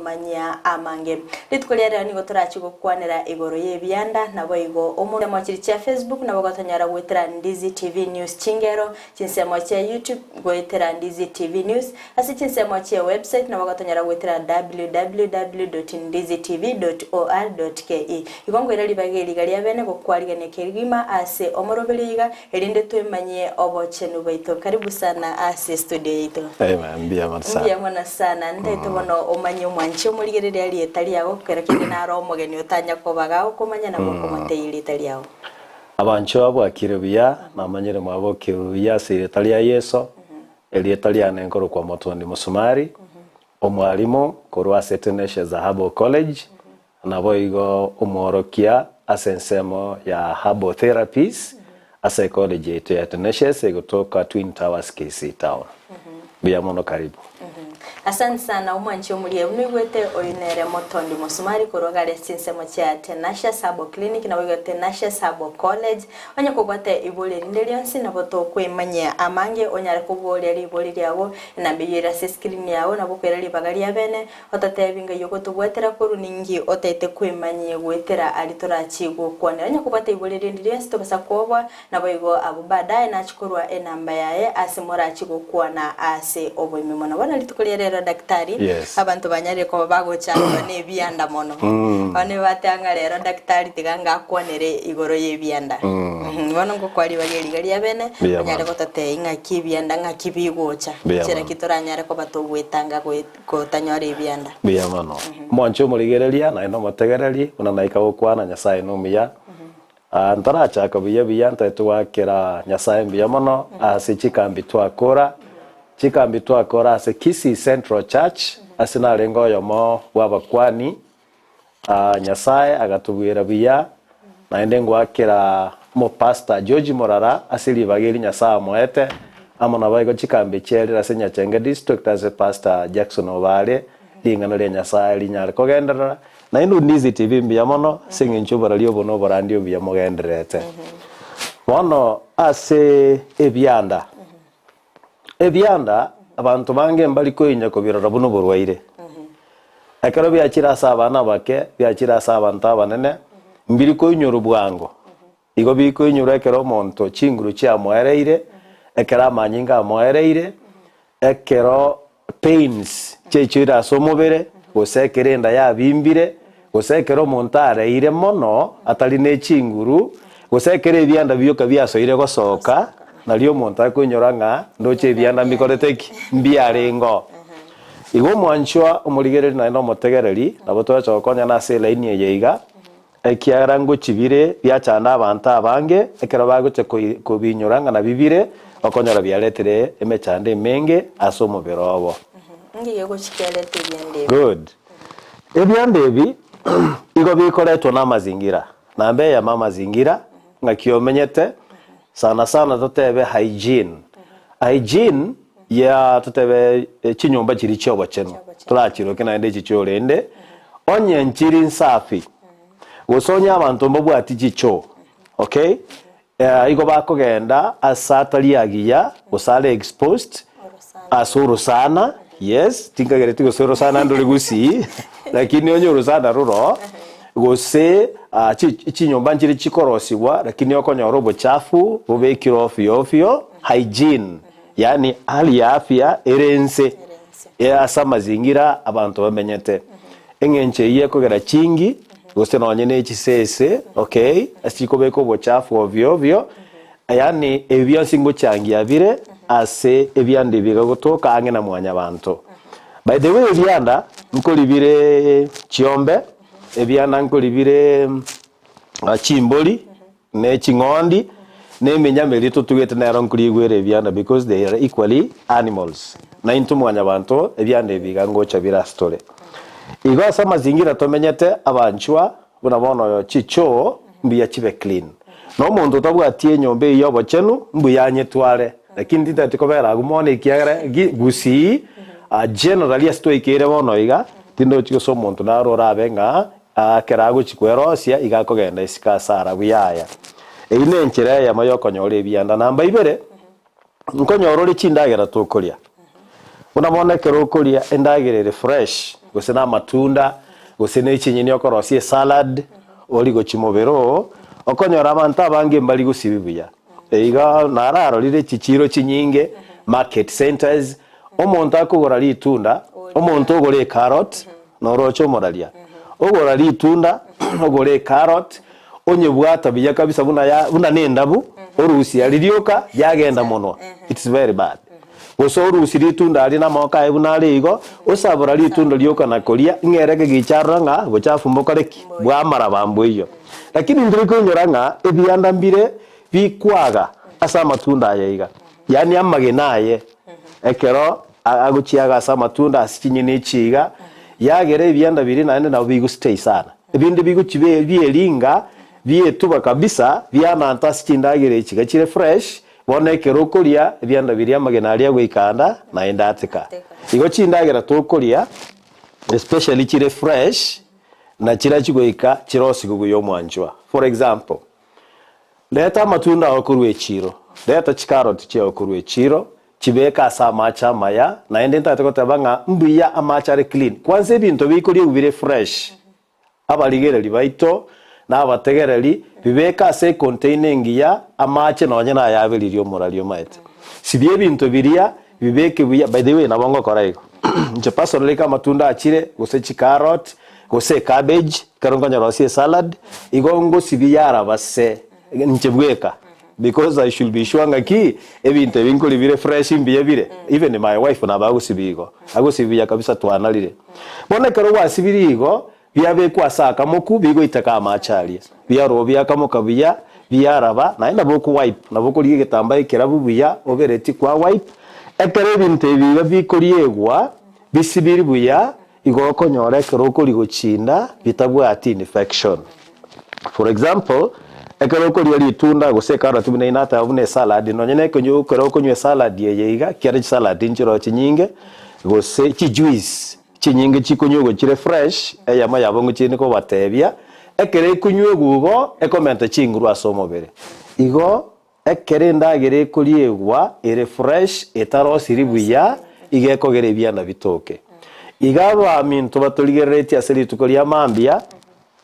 Manyia amange. Rituko ria rero nigo torachi gokwanera igoro y'ebianda, naboigo omo nsemo chiri chia Facebook nabo gotonyora goetera Ndizi TV News chingero, chinsemo chia YouTube goetera Ndizi TV News, ase chinsemo chia website nabo gotonyora goetera www.ndizitv.or.ke. Igo nkoira ribaga eri iga riabene gokwarigania kegima ase omoroberio iga Erinde twemanyie obochenu bwaito. Karibu sana ase studio yaito. Amen, mbuya mono sana. Mbuya mono sana. Ntaete bono omanye omwanchi omorigereria rieta riago kero kende naro omogeni otanya koba gagokomanya nabo okomotebia erieta riago. Abanchwa bwakire buya, namanyire mwabokirwe buya ase erieta ria Yeso. Erieta riane nkorokwa Motondi Musumari, omwalimu korwa ase Tenacious Herbal College, Naboigo omworokia ase ensemo ya Herbal Therapies ase ecollege yaito ya Tenacious egotoka Twin Towers Kisii Town. Mbuya mono karibu. Asante sana omwanchi omuria buna oigwete oyu nere Motondi Mosumari korwa gare ase chinsemo chia Tenacious Herbal Clinic naboigo Tenacious Herbal College. Onye kobwate ibori rinde rionsi nabo tokwemanyia amange onyare koboria ribori riago enamba eyio ere ase escreen yago nabo okoira ribaga ria bene Ototebi ngai ogotobwatera korwa ninki otaete kwemanyia goetera aria torachie gokwanera. Onye kobwate igoro rinde rionsi tobasa kwoboa, naboigo abwo baadaye nachie korwa enamba yaye ase morachie gokwana ase oboime mono. Bono rituko ria rero daktari, Yes. abanto banyarire koba bagochandwa nebianda mono. Bono ebateba ng'a rero daktari tiga ngakwanere igoro yebianda. Bono ngokwa ribaga eriga ria bene, Mbuya onyare mono. gototebia ng'aki ebianda ng'aki bigocha. Mbuya Nchera mono. ki toranyare koba togwetanga goe. Gotanyora ebianda. Mbuya mono. Omwanche omorigereria, naende omotegereri, buna naika gokwana, Nyasae nomuya. Ah, ntarachaka buya buya, ntagete goakera Nyasae mbuya mono ase chikambi twakora, chikambi twakora ase Kisii Central Church, ase narenge oyomo bw'abakwani, Ah, Nyasae agatobwera buya, naende ngoakera omopastor George Morara ase ribaga eri Nyasae amoete, amo naboigo chikambi chiaerire ase Nyachenge District ase Pastor Jackson Obare, ring'ana ria Nyasae rinyare kogenderera. Naende Undizi TV mbuya mono ase eng'encho oborari obo na oborandi obuya mogendererete. Bono ase ebianda, Ebianda, abanto bange mbari koinya kobirora buna oborwaire. Ekero biachire ase abana abake, biachire ase abanto abanene, mbiri koinyorwa bwango. Igo bikoinyorwa ekero omonto chinguru chiamoereire, ekero amanyinga amoereire, ekero pains chiaichoire ase omobere, gose ekero enda yabimbire, gose ekero omonto areire mono atari ne chinguru, gose ekero ebianda bioka biasoire gosoka, nario omonto akoinyora ng'a ndoche ebianda mbikorete ki? Mbiarengeo. Igo omwanchwa omorigereria naende omotegereri, nabo torache gokonyana ase elaini eye iga, Ekiagera ngochia bire biachanda abanto abange, ekero bagochia kobinyora ng'a nabio bire, okonyora biaretire emechando emenge ase omobere obo. Inki gegochia kiareta ebianda ebi? Good. Ebianda ebi igo bikoretwa na amazingira. Namba eyemo amazingira, ng'aki omenyete, sana sana totebe hygiene. Hygiene ya totebe chinyomba chiria chia obochenu, torachiroke naende echi chiorende, onye nchiri nsafi, gose onye abanto mbabwati chichoo, okay, igo bakogenda ase atari agiya, gose are exposed, ase orosana, yes, tinkagereti gose orosana ndore gusii, lakini onye orosana roro, gose chinyomba nchire chikorosigwa, lakini okonyora obochafu bobekire ofio ofio, hygiene. Yaani hali ya afya ere ense ase amazingira abanto bamenyete. Eng'encho eyio ekogera chingi gose nonye ne chisese okay ase chikobeka obochafu ovyo ovyo yaani ebi bionsi ngochangia bire ase ebianda ebi bigotoka ang'e na mwanyabanto. By the way ebianda nkori bire chiombe, ebianda nkori bire chimbori. Ne ching'ondi, na emenyama eria totugete nero nkorigwera ebianda because they are equally animals. Na intwe mwanyabanto ebianda ebi iga ngocha bire ase tore. Igo ase amazingira tomenyete abanchwa buna bono oyo chichoo mbuya chibe clean. Na omonto otabwati enyomba eyio y'obochenu mbuya anyetware lakini tintageti kobera agwo mono ekiagera gusii generally ase twaikeire bono iga tindochi gose omonto naro orabe ng'a Ekero agochia kwerosia, iga akogenda isiko ase arabu yaya. Eyio nenchera eyemo y'okonyora ebianda. Namba ibere, nkonyora ore chindagera tokoria. Buna bono ekero okoria endagera ere fresh, gose na amatunda, gose ne chinyeni okorosia esalad, orie gochia mobere oo, okonyora abanto abange mbari gosibi buya. Iga nararorire chichiro chinyinge, market centres, omonto akogora ritunda, omonto ogora ecarrot, noroche omoraria, ogora ritunda, ogora ecarrot, onyebwata buya kabisa buna ya buna na endabu, orusia ririoka, yagenda monwa, it's very bad. Gose orusie ritunda aria namaboko aye buna are igo, osabora ritunda rioka na koria, ng'a ere ekegicha arora ng'a bochafu mbokore ki? Bw'amaraba mboiyo. Lakini intwe koinyora ng'a ebianda mbire bikwaga ase amatunda aya iga, yaani amagena aye ekero agochiaga ase amatunda ase chinyeni echi iga, yagera ebianda biria naende nabo bigostay sana. Ebinde bigochi bieringa, bietuba kabisa, biananta ase chindagera echi iga chire fresh, Bono ekero okoria ebianda biria amagena aria agoika anda naende ateka. Igo chindagera tokoria especially chire fresh na chiria chigoika chirosigwe buya omwanchwa. For example, reta amatunda ao korwa echiro, reta chicarrot chiao korwa echiro, chibeke ase amache amaya, naende ntagete goteba ng'a mbuya amache are clean. Kwanza ebinto bikoriegwa bire fresh. Abarigereri baito na abategereri, bibeke ase econtainer engiya amache nonye nayaberirie omorari omaete. Sibia ebinto biria, bibeke buya, by the way nabo ngokora igo. Inche personally ka amatunda achire, gose chicarrot, gose ecabbage, ekero nkonyerosia esalad, igo ngosibia yaraba se, inche bweka, because I should be sure ng'aki, ebinto ebi nkoria bire fresh mbuya bire, even my wife nabo agosibia igo, agosibia buya kabisa twanarire. Bono ekero gwasibirie igo, biabekwa ase akamoku, bigoiteka amache aria, biarwa biakamoka buya, biaraba, naende nabo okowipe, nabo okorigia egetambaa ekerabu buya, oberetie kwa wipe, ekero ebinto ebi iga bikoriegwa, bisibiri buya, igo okonyora ekero okoria gochinda, bitabwati infection. For example, ekero okoria ritunda gose ekaroti buna inateba buna esalad, nonye na ekonyu ekero okonywa esalad eye iga, ekiagera chisalad nchiroo chinyinge, gose chijuice chinyinge chikonywegwa chire fresh, eyemo yabo ngochia nikobatebia, ekero ekonywegwa igo, ekomenta chinguru ase omobere. Igo, ekero endagera ekoriegwa ere fresh etarosiri buya, iga ekogera ebiana bitoke. Iga abaminto batorigereretie ase rituko ria mambia,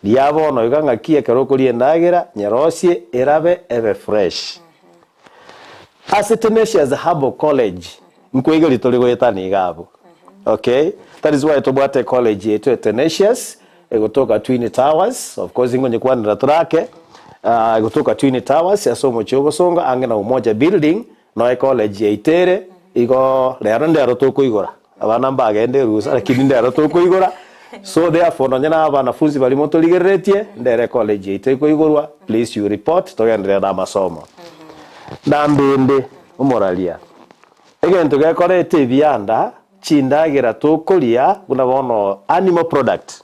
Ria bono iga ng'aki ekero okoria endagera, nyerosie erabe ebe fresh. Ase Tenacious Herbal College nkoigeria tore goetana iga abwo. Okay, that is why tobwate ecollege yaito ya Tenacious egotoka Twin Towers, of course nkonyekwanera tore ake, ah, egotoka Twin Towers ase omochie o Bosongo ang'e na Umoja Building, noe ecollege yaito ere, igo rero ndero tokoigora. Abana mbagende erusa, lakini ndero tokoigora, so therefore nonye na abanafunzi baria motorigereretie, ndere ecollege yaito ekoigorwa, please you report togenderere na amasomo. Nambende omoraria, egento gekoreta ebianda, chindagera tokoria buna bono animal product,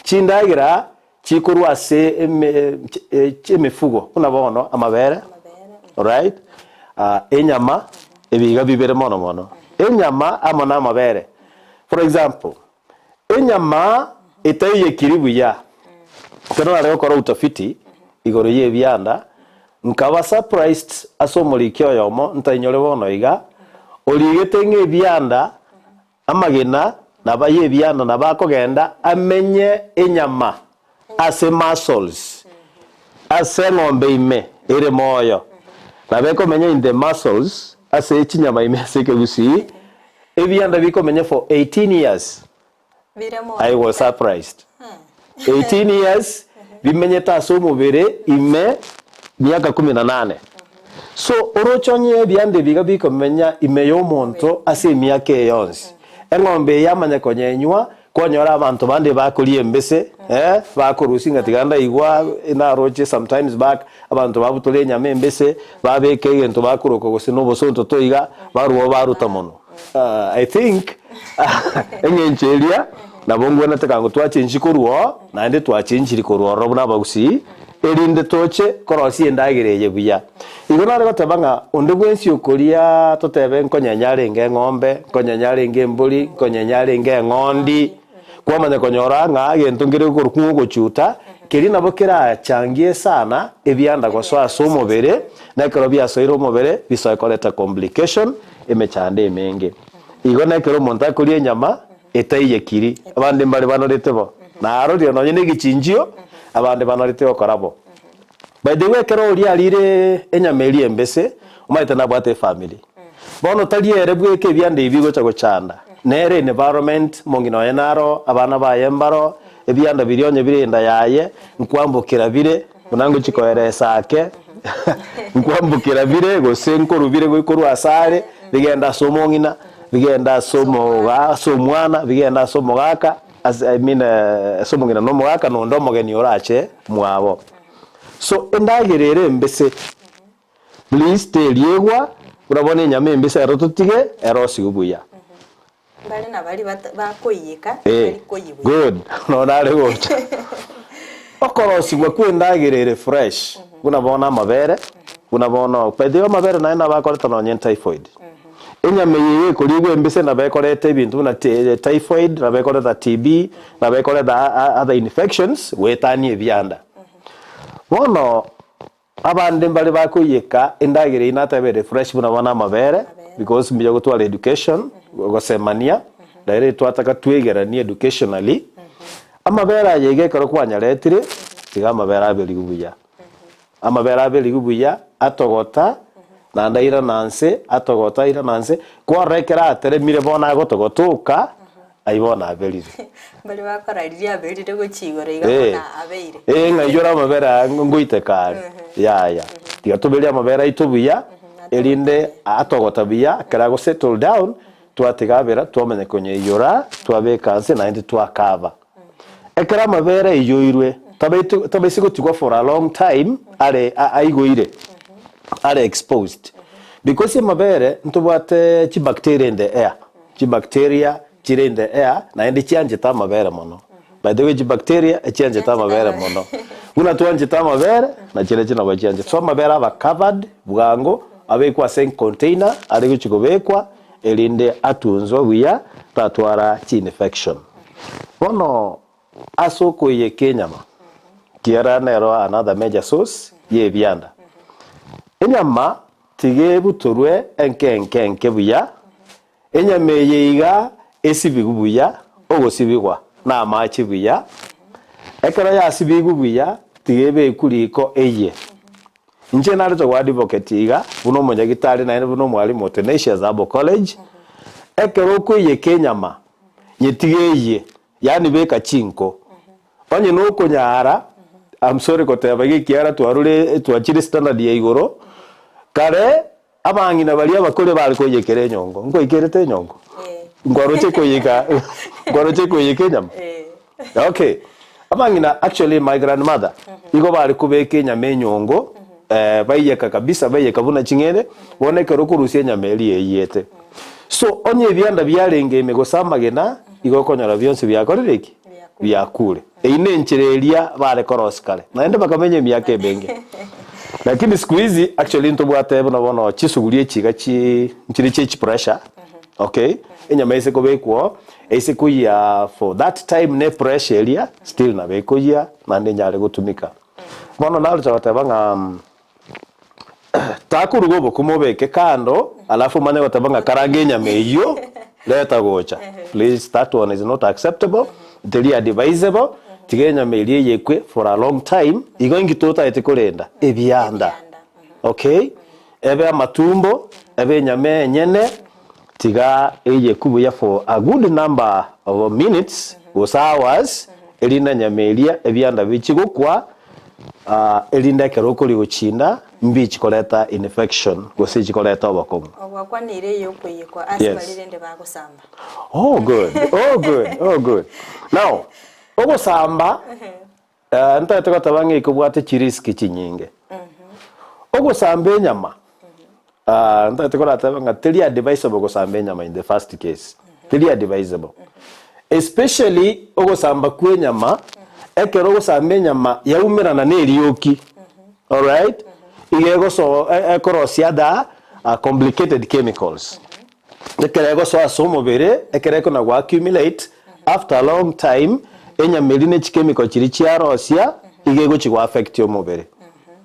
chindagera chikorwa ase eme emefugo buna bono amabere, alright, enyama, ebiga bibere mono mono, enyama amo na amabere. For example, enyama etaiyekiri buya, ekero nare gokora utafiti igoro ya ebianda, nkaba surprised ase omoriki oyomo ntainyore bono iga, origete ng'a ebianda Amagena nabo ay'ebianda nabo akogenda amenye enyama ase muscles, ase eng'ombe ime ere moyo. Nabo ekomenya in the muscles, ase chinyama ime ase ekegusii, ebianda bikomenya for 18 years. Bire moyo. I was surprised. 18 years bimenyete ase omobere ime miaka kumi na nane. So oroche onye ebianda ebi iga bikomenya ime y'omonto ase emiaka eye yonsi. Eng'ombe eye yamanya konyenywa, kwanyora abanto bande bakoria embese, eh, bakorusia ng'a tiga ndaigwa naroche sometimes back, abanto babutora enyama embese, babeka egento bakoroka gose na obosonto toiga, barwa baruta mono. I think eng'encho eria nabo ngwenerete kango twachenchi korwa oo, naende twachenchiri korwa ororo buna abagusii, erinde toche korosia endagera eye buya. Igo nare goteba ng'a onde bwensi okoriaa totebe nkonyenya arenge eng'ombe, nkonyenya arenge embori, nkonyenya arenge eng'ondi, kwamanya konyora ng'a egento nkere gokorokwa ng'a ogochuta, keria nabo kerachangie sana ebianda gosoa ase omobere, na ekero biasoire omobere, bisoe koreta complication, emechando emenge. Igo nekero omonto akoria enyama etaiyekiri, abande mbare banorete bo. Narorire nonye na egechinchio, abande banorete gokora bo. By the way ekero oria arire enyama eria embese, omanyete nabwate efamiri. Bono tari ere bweka ebianda ebi bigocha gochanda, nere environment, omong'ina oye naro, abana baye mbaro, ebianda biria onye bire enda yaye, nkwambokera bire, buna ngochia koeresa ake, nkwambokera bire gose nkorwa bire korwa ase are, bigende ase omong'ina, bigende ase omoga ase omwana, bigende ase omogaka, ase I mean ase omong'ina na omogaka na onde omogeni orache mwabo. So endagera ere embese, please teriegwa buna bono enyama embese ero totige erosigwe buya. Mbare na baria bata bakoiyeka Eh, tari koyia buya. good nonya nare gocha. Okorosigwa kwa endagera ere fresh buna bono amabere, buna bono by the way amabere naye nabo akoreta nonye typhoid. Enyama eye ekorigwa embese nabo ekoreta ebinto buna typhoid, nabo ekoreta TB, nabo ekoreta other infections goetania ebianda. Bono abande mbare bakoiyeka endagera eyio nateba ere fresh buna bono amabere because mbuya gotwara education, gosemania, nere twataka twegeranie educationally, amabere aya iga ekero kwanyaretire, tiga amabere aberigwe buya. Amabere aberigwe buya, atogota, naende airana nse, atogota airana nse, kwarora ekero ateremire bono agotogota oka, ayio bono aberire. Mbaria bakora riria aberire gochia igoro iga Eh, bono abeire. eh, ng'a iyora amabere aya ngoiteka are, yaya. Tiga toberie amabere aito buya, erinde atogota buya, ekero ago settle down, twatiga abera twamanya konyaiyora, twabeka nse naende twakaba. Ekero amabere aiyoirwe, tabaeti tabaisi gotigwa for a long time are aigoire, are exposed. Because amabere ntobwate chibacteria in the air, chibacteria chire in the air naende chianchete amabere mono. By the way chibacteria echianchete amabere mono. Buna twanchete amabere, na chiria nabo chianchete. So amabere aba covered bwango, abekwe ase econtainer are gochia kobekwa, erinde atunzwe buya tatwara chiinfection. Bono ase okoiyeka enyama, kiara nero another major source y'ebianda. Enyama tiga ebutorwe enke enke enke buya, enyama eye iga esibigwe buya, ogosibigwa na amache buya, ekero yasibigwe buya, tiga ebekwe riko eyie. Inche narete go advocate iga buna omonyagitari naende buna omwalimu o Tenacious Herbal College, ekero okoiyeka enyama, nyetige eyie, yaani beka chinko. Onye nokonyara, I'm sorry goteba iga ekiagera twarure twachire standard ya igoro, kare abang'ina baria abakore bare koiyekera enyongo, nkoikerete enyongo? Nkwaroche koiyeka nkwaroche koiyeka enyama? Okay, abang'ina actually my grandmother, igo bare kobeka enyama enyongo, baiyeka kabisa baiyeka buna ching'ende, bono ekero okorusia enyama eria eiyete. So onye ebianda biarenge ime gose amagena, igo okonyora bionsi biakorire ki? Biakure. Eyio nenchera eria bare korosia kare, naende bakamenya emiaka emenge. Lakini siku hizi actually ntobwate buna bono chisuguria echi iga chi nchire chia chipressure, okay, enyama ase kobekwa oo, ase koyia for that time ne pressure eria, still nabo ekoyia naende enyare gotumika. Bono naroche goteba ng'a takoruga obokima obeke kando alafu omanye goteba ng'a karanga enyama eyio reta gocha. Please that one is not acceptable, teri advisable, tiga enyama eria eyekwe for a long time, igo inki totaete korenda? Ebianda. Okay, ebe amatumbo, ebe enyama enyene, tiga eyekwe buya for a good number of minutes gose hours, erinde enyama eria ebianda bichie gokwa, erinde ekero okoria gochinda mbichi koreta infection gose chikoreta obokong'u. Ogwakwanire eyokoiyekwa ase baria rende bagosamba. Oh good, oh good, oh good. Now, ogosamba ntagete goteba ng'a ekobwate chirisk chinyinge. Ogosamba enyama, ntagete korateba ng'a teri advisable gosamba enyama in the first case, teri advisable. Especially ogosamba kwa enyama, ekero ogosamba enyama yaumerana na erioki, alright, iga egoso ekorosia other complicated chemicals. Ekero egosoa ase omobere, ekero ekona go accumulate, after a long time, enyama eria ne chichemical chiria chiarosia, iga egochi go affect omobere.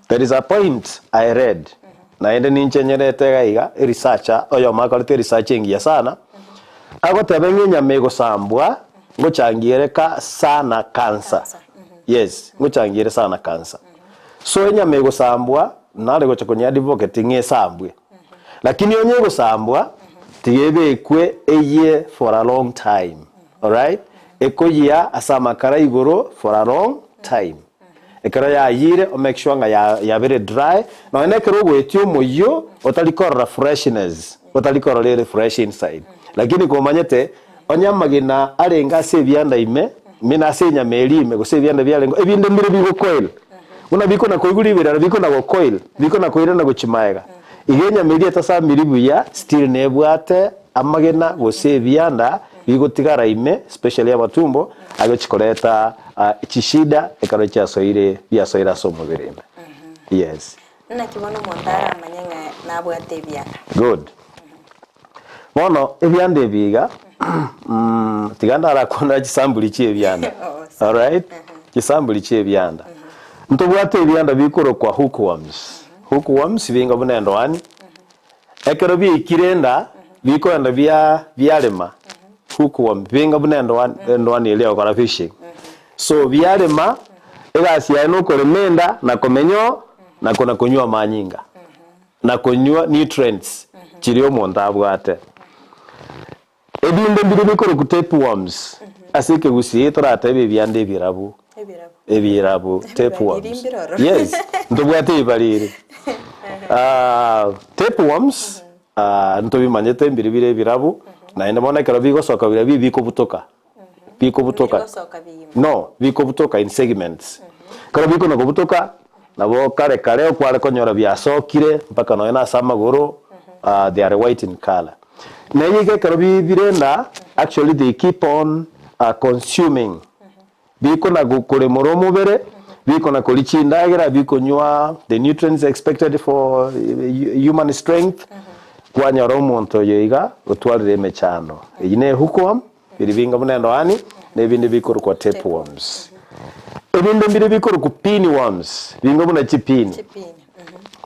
There is a point I read, naende ninche nyerete iga iga, eresearcher, oyomo akorete eresearch engiya sana. Agoteba ng'a enyama egosambwa ngochangiere ka sana cancer. Yes, ngochangiere sana cancer. So enyama egosambwa nare gocha konya advocate ng'a esambwe. Lakini onye egosambwa tiga ebekwe eyie for a long time. Alright? Ekoyia ase amakara igoro for a long time. Ekero yayiire o make sure ng'a ya yabere dry, nonya na ekero ogoetia omoyio otari korora freshness, otari korora ere fresh inside. Lakini komanyete onye amagena arenge ase ebianda ime, mena ase enyama eria ime gose ebianda biarenge ebinde mbire bigokoil. Buna bikona koigwa riberera bikona gokoil, bikona koirana gochia maega. Iga enyama eria etasamiri buya still nebwate amagena gose ebianda bigotigara ime especially amatumbo agochi koreta chishida ekero chiasoire biasoire ase omobere ime. Yes. Naki bono omonto aramanye ng'a nabwate ebianda? Good. Bono ebianda ebi iga tiga ndarakwanera chisamburi chia ebianda. Alright? Chisamburi chia ebianda. Ntobwate ebianda bikorokwa hookworms. Hookworms binga buna endoani. Ekero biaikire enda, bikoenda bia biarema, hookworm, binga buna endoani, endoani eria egokora fishing. So biarema, egasi yaye nokorema enda na komenya oo, na kona konywa amanyinga, na konywa nutrients chiria omonto abwate. Ebinde mbire bikorokwa tapeworms, ase ekegusii toratebe ebianda ebirabu, ebirabu, tapeworms. Yes, ntobwate ebibariri. Ah, tapeworms, ah, ntobimanyete mbire bire ebirabu, naende bono ekero bigosoka biria bi bikobutoka, bikobutoka. Bigosoka bigima. No, bikobutoka in segments. Ekero bikona kobutoka, nabo kare kare okware konyora biasokire mpaka nonya na ase amagoro, ah, they are white in colour. Na iga ekero bi birenda, actually they keep on consuming, bikona go koremora omobere, bikona koria chindagera, bikonywa the nutrients expected for human strength, kwanyora omonto oyo iga otwarire emechando. Eyio ne hookworm, biri binga buna endoani, na ebinde bikorokwa tapeworms. Ebinde mbire bikorokwa pinworms, binga buna chipini. Chipini.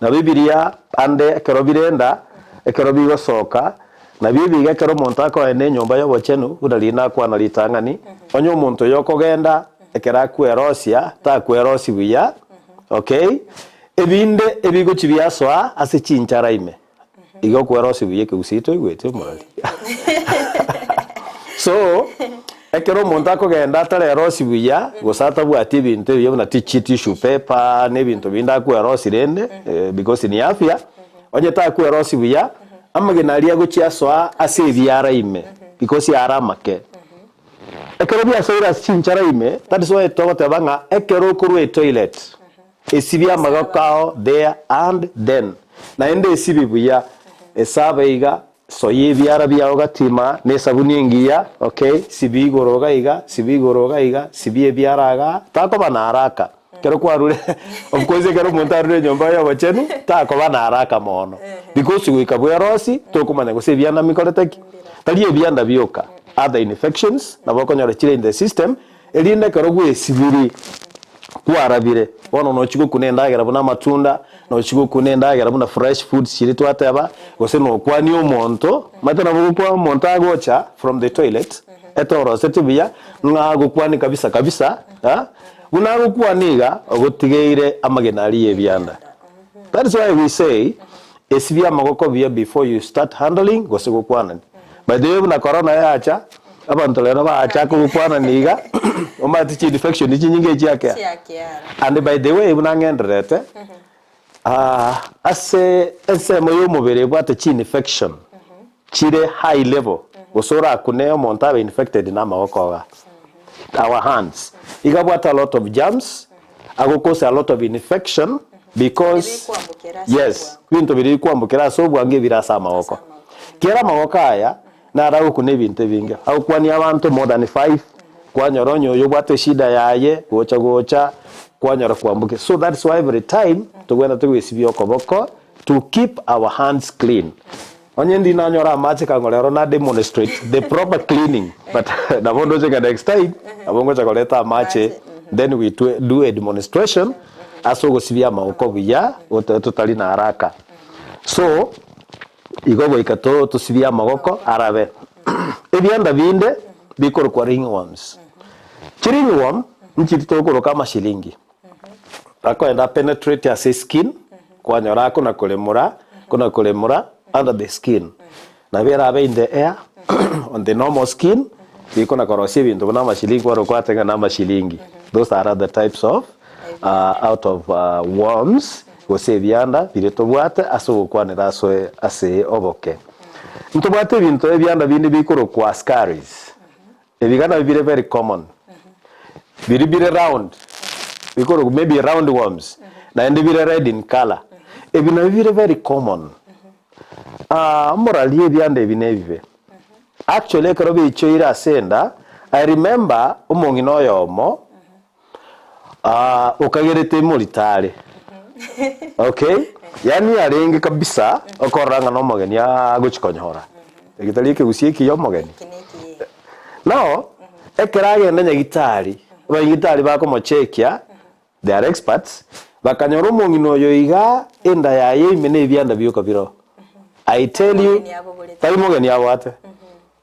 Nabo biria ande ekero birenda, ekero bigosoka, nabio ebiga ekero omonto akoenda enyomba y'obochenu, buna riria nakwana ritang'ani, onye omonto oyo okogenda ekero akwerosia, takwerosia buya, okay, ebinde ebigochi biasoa ase chinchara ime, iga okwerosia buya ekegusii toigweti omorari. So, ekero omonto akogenda atarerosi buya, gose atabwati ebinto ebiya buna tichi tissue paper na ebinto binde akwerosi rende, because ni afya, onye takwerosi buya, amagena aria agochia asoa ase ebiara ime, because are amake. Ekero biasoire ase chinchara ime, that is why togoteba ng'a ekero okorwa etoilet, Esibie amagoko ao there and then, naende esibie buya, esabe iga, soyia ebiara biao gatima na esabuni engiya, okay, sibia igoro iga iga, sibia igoro iga iga, sibia ebiara igaa, takoba na haraka, ekero kwarure of course ekero omonto arure enyomba ya obochenu, takoba na haraka mono, because goika bwerosie, tokomanya gose ebianda mbikorete ki, tari ebianda bioka, other infections nabo okonyora chire in the system, Erinde ekero gwesibiri kwarabire, bono nochia gokuna endagera buna amatunda, nochia gokuna endagera buna fresh foods chiria twateba, gose nokwania omonto, omanyete nabo ogokwa omonto agocha from the toilet, etoroseti buya, ng'a agokwanie kabisa kabisa, ah, buna agokwania iga, ogotigeire amagena aria ya ebianda. That is why we say, esibia amagoko buya before you start handling gose gokwanani. By the way buna corona yacha, abanto rero bachaka gokwanani iga, omanyete chi infection chinyinge echiakea. Chiakeara. And by the way buna ng'endererete, ah, ase ensemo ya omobere ebwate chi infection chire high level, gose orakune omonto abe infected na amagoko iga, our hands, iga abwate a lot of germs, agokose a lot of infection because Bikwambukera ase yes binto biria bikwambukera ase obwango ebire ase amagoko. Kera amagoko aya naro agokuna ebinto ebinge, agokwania abanto more than five, kwanyora onye oyo obwate eshida yaye gocha gocha kwanyora kwambukia. So that's why every time togwenerete goesibia okoboko to keep our hands clean. Onye ndi nanyora amache kang'o rero na demonstrate the proper cleaning but nabo ndoche ng'a next time nabo ngocha koreta amache then we do a demonstration ase ogosibia amagoko buya totari na haraka. So igo goika to tosibie amagoko arabe. Ebianda binde bikorokwa ringworms. Chiringworm nchiri tokoroka amashilingi. Akoenda apenetrate ase eskin, kwanyora akona koremora, kona koremora under the skin. Nabo erabe in the air, on the normal skin, bikona korosia ebinto buna amashilingi bono okwate ng'a na amashilingi. Those are other types of out of worms gose ebianda biria tobwate ase ogokwanera ase ase oboke. Ntobwate ebinto ebianda binde bikorokwa ascaris. Ebiga nabio bire very common. Biria bire round, bikorokwa maybe round worms, naende bire red in colour. Ebi nabio bire very common. Morarie ebianda ebi nebibe. Actually ekero baichoire ase enda, I remember omong'ina oyomo, okagerete morito are. Okay, yaani arenge kabisa okorora ng'a nomogeni agochi konyora. Eki tari ekegusii ekiya omogeni. Eki nekiya. Now, ekero agenda nyagitari, abanyagitari bakomochekia, they are experts, bakanyora omong'ina oyo iga enda yaye ime na ebianda bioka bire oo. I tell you, Omogeni abogorete. tari mogeni abwate.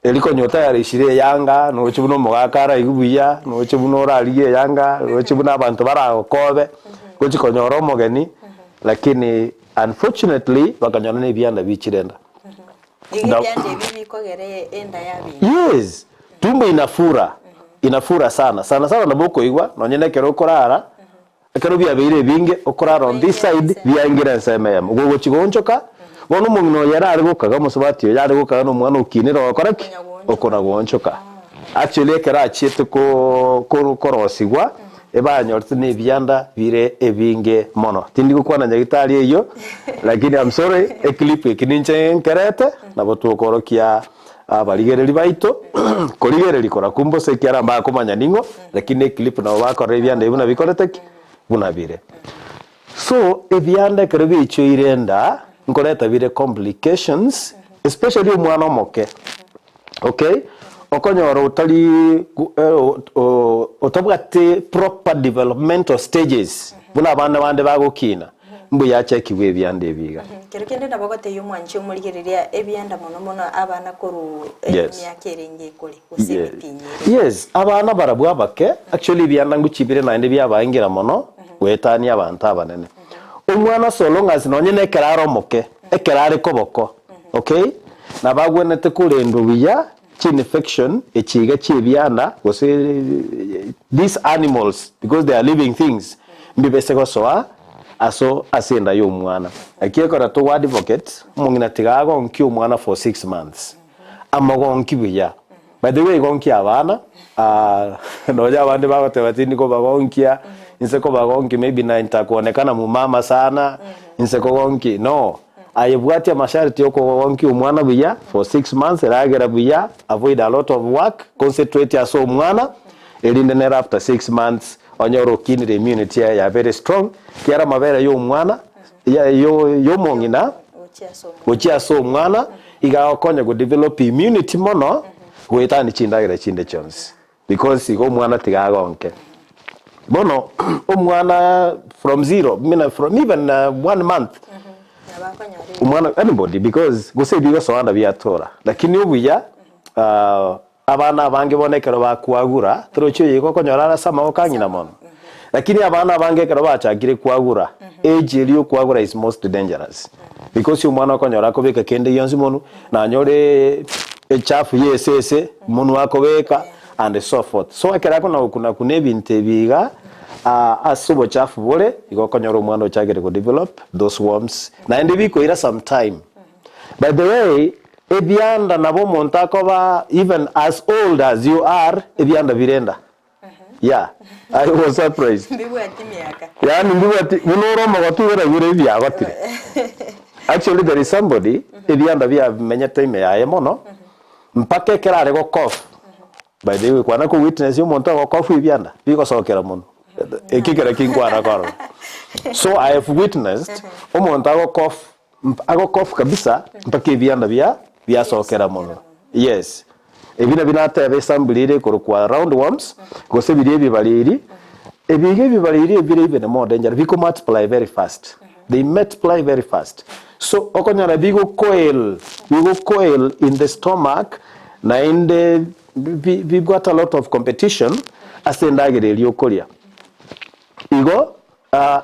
Eri konya otayarishire eyanga, noche buna omogaka araigwe buya, noche buna orarigie eyanga, noche buna abanto baragokobe, gochi konyora omogeni, lakini unfortunately bakanyora na ebianda bichire enda. Iga Na- ebianda ebi bikogera enda yabinga. Yes, tumbo inafura, inafura sana, sana sana nabo okoigwa nonye na ekero okorara, Ekero biabeire ebinge, okorara on this side, biaingire ensemo eyemo. Gogochia goonchoka, bono omong'ina oyo ere are gokaga, omosubati oyo are gokaga na omwana okinire ogokora ki? Okona goonchoka. Actually ekero achiete ko ko korosigwa, ebanyorete na ebianda bire ebinge mono. Tindi gokwana nyagitari eyio, lakini I'm sorry, eclip eki ninche nkerete, nabo tokorokia abarigereri baito, korigereria korakumbosa ekiagera mbakomanya ning'o, lakini eclip nabo bakorora ebianda ebi buna bikorete ki? Buna bire. So, ebianda ekero biaichoire enda, nkoreta bire complications, especially omwana omoke, okay, okonyora otari otabwati proper developmental stages, buna abana bande bagokina. Mbuya achekigwe ebianda ebi iga. Kero kende nabo ogotebia omwanchi omorigereria ebianda mono mono abana korwa Yes. emiaka erenge ekore gose emetienyi ere. Yes, abana barabwo abake, actually ebianda ngochibire naende biabaengera mono goetania abanto abanene. Omwana so long as nonye na ekero are omoke, ekero are koboko, okay, nabo agwenerete korendwa buya chi-infection echi iga chi'ebianda gose these animals because they are living things mbibese gosoa aso ase enda y'omwana. Naki ekero togo advocate omong'ina tiga agonkie omwana for 6 months, amogonkie buya. By the way gonkia abana nonya abande bagoteba tindi kobagonkia, inse kobagonkia maybe na nitakuonekana mumama sana, inse kogonkia no. Aye bwatia amasharti okogonkia omwana buya for 6 months, eragera buya, avoid a lot of work, concentrate ase omwana, erinde nere after 6 months onyore okinire immunity yaye ya very strong, kiara amabere ya omwana ya y'omong'ina Gochia ase omwana. Gochia ase omwana iga agokonya go develop immunity mono goetania chindagera chinde chionsi because igo omwana tiga agonke. Bono omwana from zero, mina from even 1 month Nabo akonyora omwana anybody because gose ebigosoana biatora lakini obuya abana abange bono ekero bakwagura torochi oyo igo okonyora are ase amaboko ang'ina mono lakini abana abange ekero bachakire kwagura age eria okwagura is most dangerous because omwana okonyora akobeka kende gionsi monwe nanyore echafu ya esese monwe akobeka and so forth. So ekero akona gokuna kuna ebinto ebi iga ase obochafu bore igo okonyora omwana ochakire go develop those worms naende bikoira some time. By the way, ebianda nabo omonto akoba even as old as you are, ebianda bire enda. Yeah, I was surprised. Mbibwati miaka. Yaani mbibwati buna ore omogotu igo nabio bire ebiagotire. Actually there is somebody ebianda biamenyete ime yaye mono mpaka ekero are gocough. By the way kwana ko witness omonto ogocough ebianda bigosokera mono. Eki kere kinkwana korora. So I have witnessed omonto agocough agocough kabisa mpaka ebianda bia biasokera mono. Yes. Ebi nabio nateba esample ere ekorokwa round worms gose biria ebibariri. Ebi iga ebibariri ebi bire even more dangerous biko multiply very fast. They multiply very fast. So okonyora bigo coil, bigo coil in the stomach. Naende bi bibwate a lot of competition ase endagera eria okoria. Igo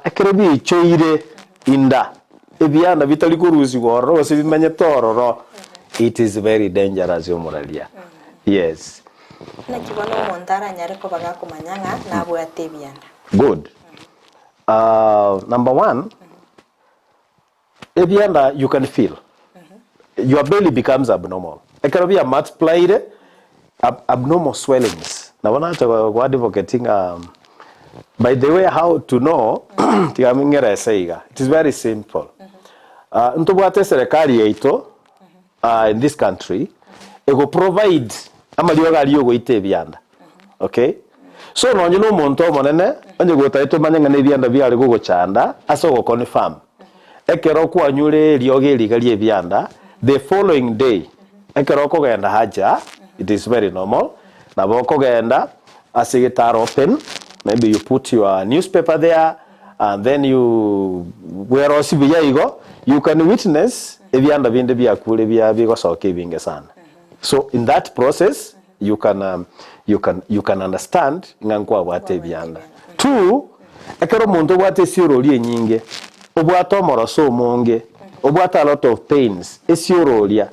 ekero biichoire inda, ebianda bitari korusigwa ororo gose bimenyete ororo, it is very dangerous omoraria. Yes. Naki bono omonto aranyare koba gakomanya ng'a nabwate ebianda? Good. Number one, Ebianda you can feel your belly becomes abnormal ekero bia multiplied abnormal swellings nabo nacha go advocate ng'a by the way how to know tiga ng'erese iga it is very simple ntobwate eserekari yaito in this country ego provide amariogo aria ogoita ebianda okay so nonye na omonto omonene onye gotagete omanye ng'a nebianda biare gogochanda ase ogo confirm ekero kwanyure eriogo eriga ria ebianda the following day ekero okogenda haja it is very normal nabo okogenda ase egetara open maybe you put your newspaper there And then you bwerosie buya igo, you can witness ebianda binde biakure bia bigosoka ebinge sana. So in that process you can um, you can you can understand ng'a nkwabwate ebianda. Two, ekero omonto obwate esiorori enyinge, obwate omoroso omonge, obwate a lot of pains, esiororia.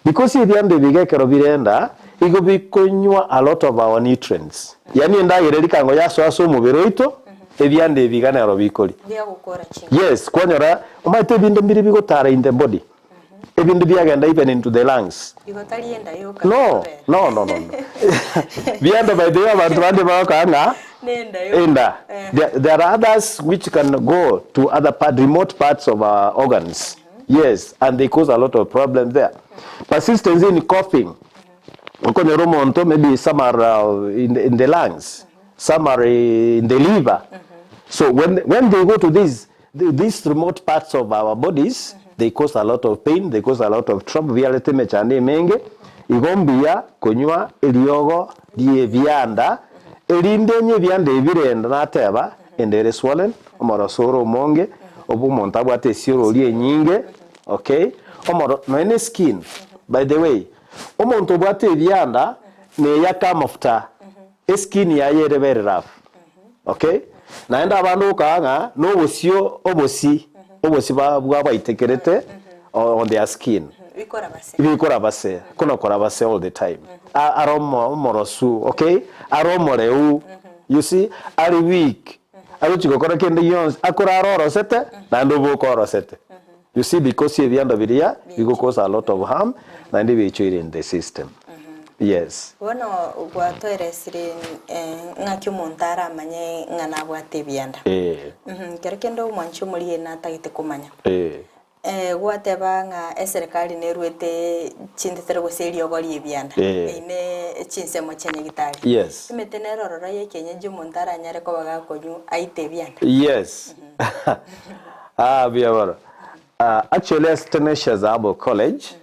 Because ebianda ebi iga ekero birenda, igo bikonywa a lot of our nutrients. Yaani endagera eria kango yasoa ase omobere oito, Ebianda ebi iga nero bikori. Biagokora chinguru. Yes, kwanyora omanyete ebinto mbire bigotara in the body, ebinde biagenda even into the lungs. Igo tari enda yoka No, gekobera. no, no, no, no. Bianda by the way abanto bande bagokaa ng'a Nenda yoka. enda. Eh. There, there are others which can go to other part, remote parts of our organs. Yes, and they cause a lot of problems there. Persistence in coughing. Okonyora omonto maybe some are in, the, in the lungs. Some are in the liver. So when, when they go to these, these remote parts of our bodies, they cause a lot of pain, they cause a lot of trouble, biarete emechando emenge. Igo mbuya konywa eriogo ri'ebianda, erinde onye ebianda ebi birenda nateba, enda ere swollen, omoroso ore omonge, obe omonto abwate esiorori enyinge, okay, omoro nonya ne skin, by the way, omonto obwate ebianda neyake amafuta. Eskin yaye ere very rough okay naende abande ogokaa ng'a nobosio obosi obosi ba bwabaitekerete on their skin Bikora base. bikora base kona kora base all the time A- are omo omorosu okay are omoreu you see are weak agochi gokora kende gionsi akorara orosete naende oboke orosete you see because ebianda biria bigo cause a lot of harm naende biichoire in the system Yes. Bono gwatoeresire ng'aki omonto aramanye ng'a nabwate ebianda. Eh. Kero kende omwanchi omorigie natagete komanya. Eh. Gwateba ng'a eserekari neruete chintetero gose eriogo ri'ebianda. Eh. Eine chinsemo chia nyagitari. Yes. Emete nere ororo y'ekienyeji omonto aranyare koba gakonywa aite ebianda. Yes. Ah, buya bono. Actually ase Tenacious Herbal College,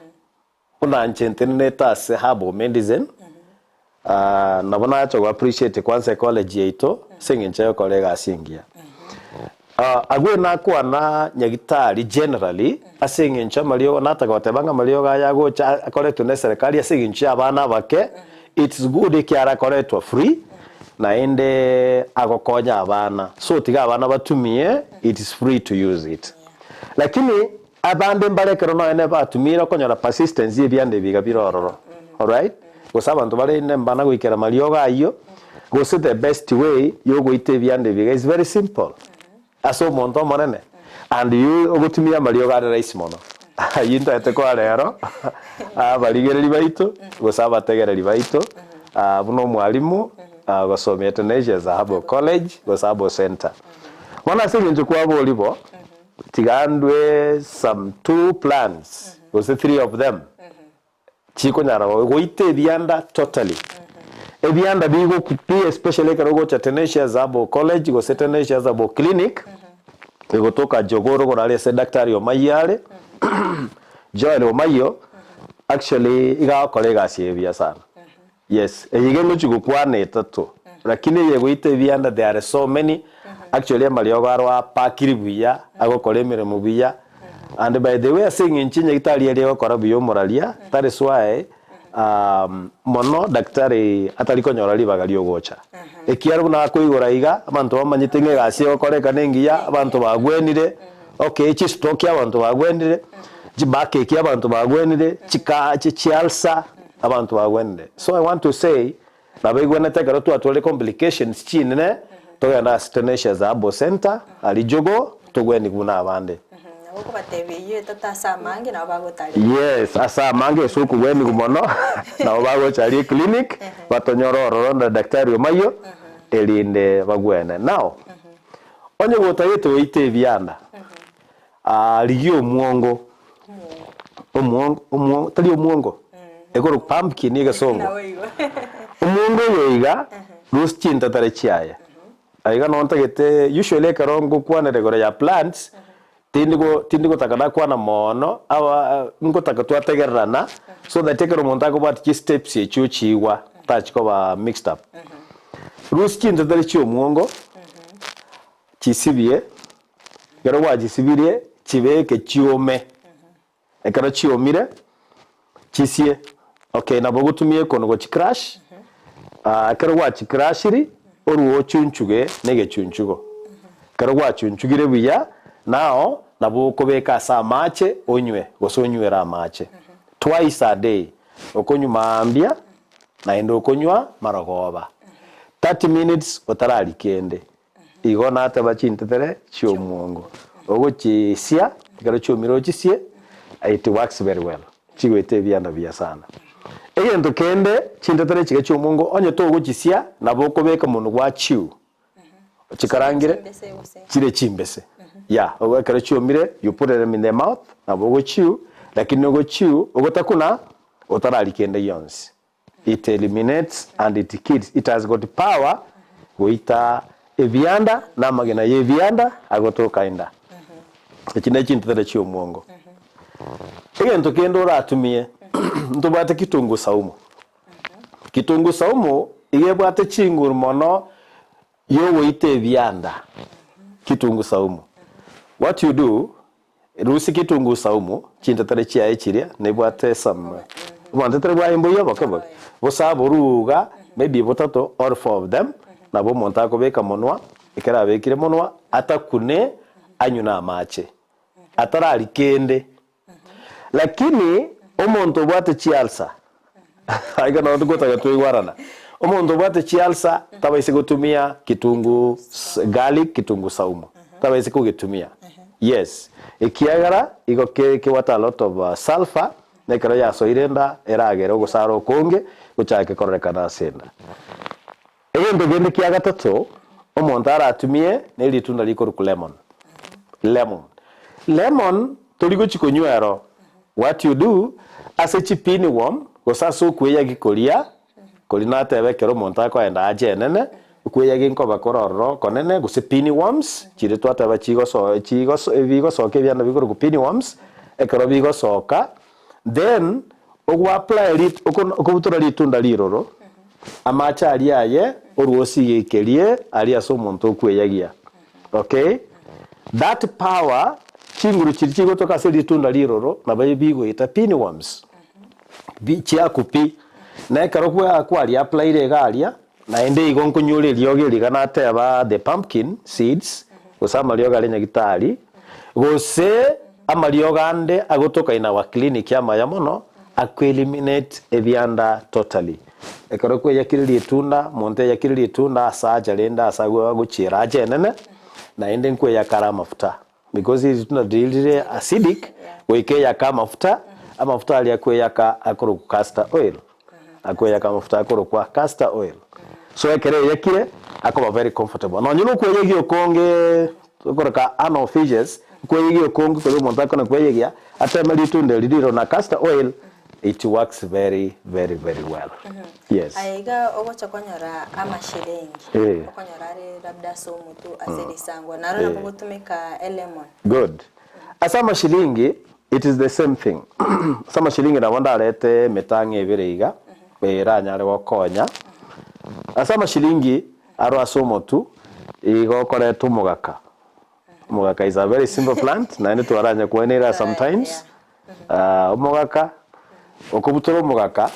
Buna inche ntenenete ase Herbal Medicine, nabo nacha go appreciate kwanza ecollege yaito ase eng'encho yogokora egasi engiya. Agwo nakwana nyagitari generally ase eng'encho amariogo nataka goteba ng'a amariogo aya agocha akoretwe na eserekari ase eng'encho ya abana abake, it's good ekiagera akoretwa free naende agokonya abana so tiga abana batumie it's free to use it. Lakini Abande mbare ekero nonya nebatumire okonyora persistence y'ebianda ebi iga bire ororo. Alright? Gose abanto bare inde mbana goikera mariogo ayio, gose the best way yogoita ebianda ebi iga is very simple. Ase omonto omonene and you ogotumia amariogo are rahisi mono. Ayio ntaete koa rero abarigereri baito gose abategereri baito buna omwalimu gosomia Tenacious Herbal College gose Herbal Centre. Bono ase eng'encho kwaboria bo, Tiga ndue some two plants gose three of them chikonyara goita ebianda totally. Ebianda bigoku pi especially ekero ogocha Tenacious Herbal College gose Tenacious Herbal Clinic egotoka Jogoo rogoro aria ase Daktari Omayio are, Joel Omayio actually iga agokora egasi eye buya sana. Yes, eye iga ngochia gokwana etato, lakini eye egoita ebianda there are so many, actually amariogo aro apakiri buya, agokora emeremo buya, and by the way ase eng'encho enyagitari eria egokora buya omoraria, that is why. Mono daktari atari konyora ribaga riogocha. Ekiagera buna akoigora iga, abanto bamanyete ng'a egasi egokoreka nengiya, abanto bagwenire, okay chistroke abanto bagwenire, chibackache abanto bagwenire, chika chialsa abanto bagwenire. So I want to say, nabaigwenete ekero twatwarire complications chinene, togende ase Tenacious Herbal Centre, aria Jogoo, togwenigwe buna abande. Nabo okobatebia eyio etato ase amange nabo bagotarera. Yes, ase amange ase okogwenigwa mono, nabo bagocha aria eclinic, batonyore ororo na daktari omayio, erinde bagwene. Now, onye gotagete goita ebianda, rigia omwongo, omwongo omwongo tari omwongo, ekorokwa pumpkin egesongo. Naboigo. Omwongo oyo iga, rusia chintatare chiaye. Aiga noo ntagete usually ekero ngokwanera igoro ya plants, tindi go tindi gotaka nakwana moono aba ngotaka twategererana so that ekero omonto akobwati chisteps echio ochiigwa tachi koba mixed up. Rusia chinteteri chia omwongo, chisibie, ekero gwachisibirie chibeke chiome. Ekero chiomire, chisie. Okay, nabo ogotumia ekono gochicrush, ekero gwachicrushiri, orue ochunchuge na egechunchugo. Ekero gwachunchugire buya, nao nabo okobeka ase amache onywe, gose onywere amache. Twice a day, okonywa maambia, naende okonywa marogoba. 30 minutes otararia kende. Igo nateba chintetere chi'omwongo, ogochisia, ekero chiomire ochisie, it works very well, chigoeta ebianda buya sana. Egento kende, chintetere chiria chi'omwongo onye togochisia, nabo okobeka monwe gwa chew, ochikarangire, Chimbese gose. chire chimbese, yeah, ogo ekero chiomire, you put them in the mouth, nabo ogochew, lakini ogochew, ogotakuna, otararia kende gionsi. It eliminates and it kills, it has got power goita ebianda na amagena ya ebianda agotoka enda. Echi ne chintetera chia omwongo. Egento kende oratumie, ntobwate kitunguu saumu. Kitunguu saumu iga ebwate chinguru mono yogoita ebianda, kitunguu saumu. What you do, Rusia kitunguu saumu, chintetera chiaye chiria nebwate some obontetera bwaye mboiyo boke boke, bosa boruga maybe botato or four of them, nabo omonto akobeka monwa, ekero abekire monwa atakune anywe na amache, atararia kende. Lakini omonto obwate chiulcer Aiga nabo togotaka toigwarana. Omonto obwate chialsa tabaise gotumia kitunguu garlic kitunguu saumu tabaise kogetumia yes ekiagera igo ke kebwate a lot of sulphur na ekero yasoire enda eragere ogosara okonge gochake kororekana ase enda. Egento kende kia gatato omonto aratumie ne ritunda rikorokwa lemon. Lemon. Lemon tori gochi konywa ero. What you do, ase chipini worm gose ase okweyagi koria, koria nateba ekero omonto akoenda ache enene, okweyagi nkoba kore ororo okonene gose pini worms chiria twateba chigoso chigoso bigosoka ebianda bikorokwa pini worms, ekero bigosoka then ogo apply rit okobutora ritunda riroro, amache aria aye orwe osigekerie aria ase omonto okweyagia. Okay? That power, chinguru chiria chigotoka ase ritunda riroro nabo bigoita pinworms, bi chiaku pi. Na ekero kwa kwari applyire iga aria, naende igo nkonyora eriogo eri iga nateba the pumpkin seeds, gose amariogo aria nyagitari, gose amariogo ande agotoka in our clinic amaya mono, ako eliminate ebianda totally. Ekero kweyakire ritunda, omonto eyakire ritunda ase acha rende ase agwo agochiera ache enene, naende nkweyaka are amafuta because ritunda riria rire acidic, goika eyake amafuta, amafuta aria akweyaka akorokwa castor oil, akweyaka amafuta akorokwa castor oil. So ekero eyakire, akoba very comfortable. Nonye na okweyegia okonge okoroka anal fissures, okweyegia okonge koria omonto akona kweyegia, ateme ritunda eri riro na castor oil, It works very very very well yes. Aye iga ogocha konyora amashiringi Eh. okonyora are labda ase omotwe ase risangwa naro nabo gotumeka elemon. Good. Ase amashiringi it is the same thing. Ase amashiringi nabo ndarete emetang'o ebere iga eranyare gokonya. Ase amashiringi aro ase omotwe igo okoreta omogaka. Omogaka is a very simple plant naende twaranya kwenera sometimes. Omogaka, okobutora omogaka.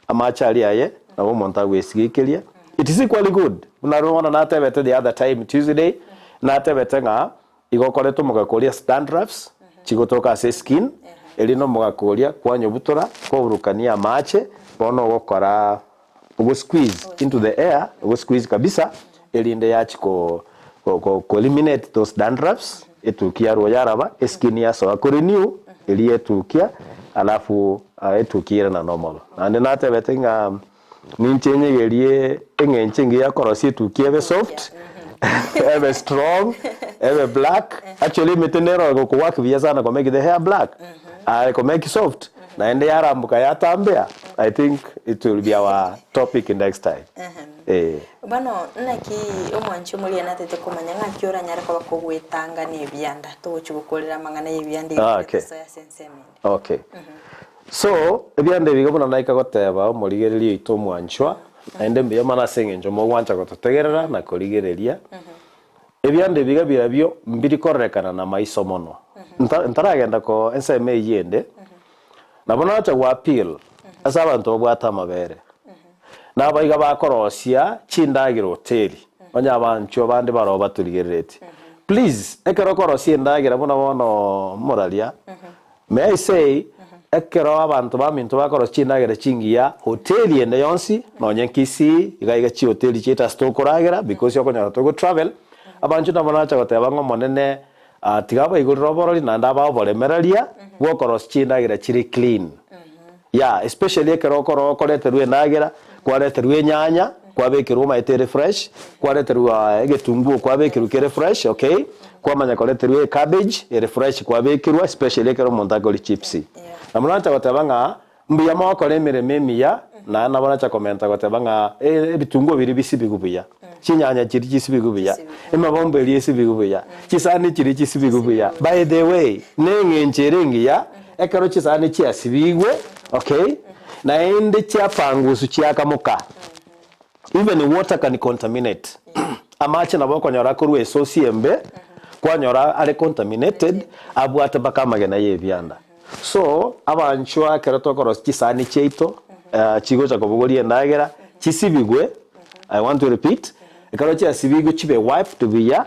Amache aria aye nabo omonto agwesigekeria. It is equally good buna bono natebete the other time Tuesday, natebete ng'a igo okoreta omogaka oria dandruffs chigotoka ase eskin, erio na omogaka oria kwanyobutora kwaburukania amache bono ogokora ogo squeeze into the air, ogo squeeze kabisa erinde yachi ko ko ko eliminate those dandruffs, etukia yarwo yaraba, eskin yasoa ko renew eria etukia alafu etukia ere na normal. Naende natebete ng'a ninche nyegerie eng'encho engiya ya korosia etukia ebe soft, ebe strong, ebe black, actually emete nero egoko work buya sana ko make the hair black, aye ko make soft, naende yaramboka yatambea, I think it will be our topic next time, eh. Bono naki omwanchi omoriani atete komanya ng'aki oranyare koba kogwetanga nebianda, togochia gokorera amang'ana y'ebianda erio Ah, okay. tosoe ase ensemo ende. Okay. So, ebianda ebi iga buna naika goteba omorigereria oito omwanchwa, naende mbuya mono ase eng'encho mogwancha gototegerera na korigereria. Ebianda ebi iga birabio mbiri kororekana na maiso mono. Nta ntaragenda ko ensemo eyio ende, nabo nacha go appeal ase abanto babwate amabere. Nabaiga bakorosia chindagera hoteli, onye abanchwa bande baroo batorigereretie. Please, ekero okorosia endagera buna bono moraria, may I say, ekero abanto baminto bakorosia chindagera chingiya hoteli ende yonsi, nonye Kisii, iga iga chihoteli chiaito ase tokoragera, because okonyora togo travel, abanchwa nabo nacha goteba ng'a omonene tiga abaigorere oborori naende abae oboremereria bwokorosia chindagera chire clean. Yeah, especially ekero okoro okoreterwa endagera, kwareterwa enyanya, kwabekerwa omanyete ere fresh, kwareterwa egetunguo kwabekerwa kere fresh, okay, kwamanya koreterwa ecabbage ere fresh kwabekerwa especially ekero omonto akoria chipsi. Na mono nacha goteba ng'a mbuya mogokora emeremo emiya, naende nabo nacha komenta goteba ng'a ebitunguo biria bisibigwe buya, chinyanya chiria chisibigwe buya, emabomba eria esibigwe buya, chisani chiria chisibigwe buya. By the way, na eng'encho ere engiya, Ekero chisani chiasibigwe, okay, naende chiapangusu chiakamoka, even water can contaminate. Amache nabo okonyora akorwa esosi embe, kwanyora are contaminated, abwate mpaka amagena ya ebianda. So, abanchwa ekero tokorosia chisani chiaito, chigocha kobogoria endagera, chisibigwe, I want to repeat, ekero chiasibigwe chibe wiped buya,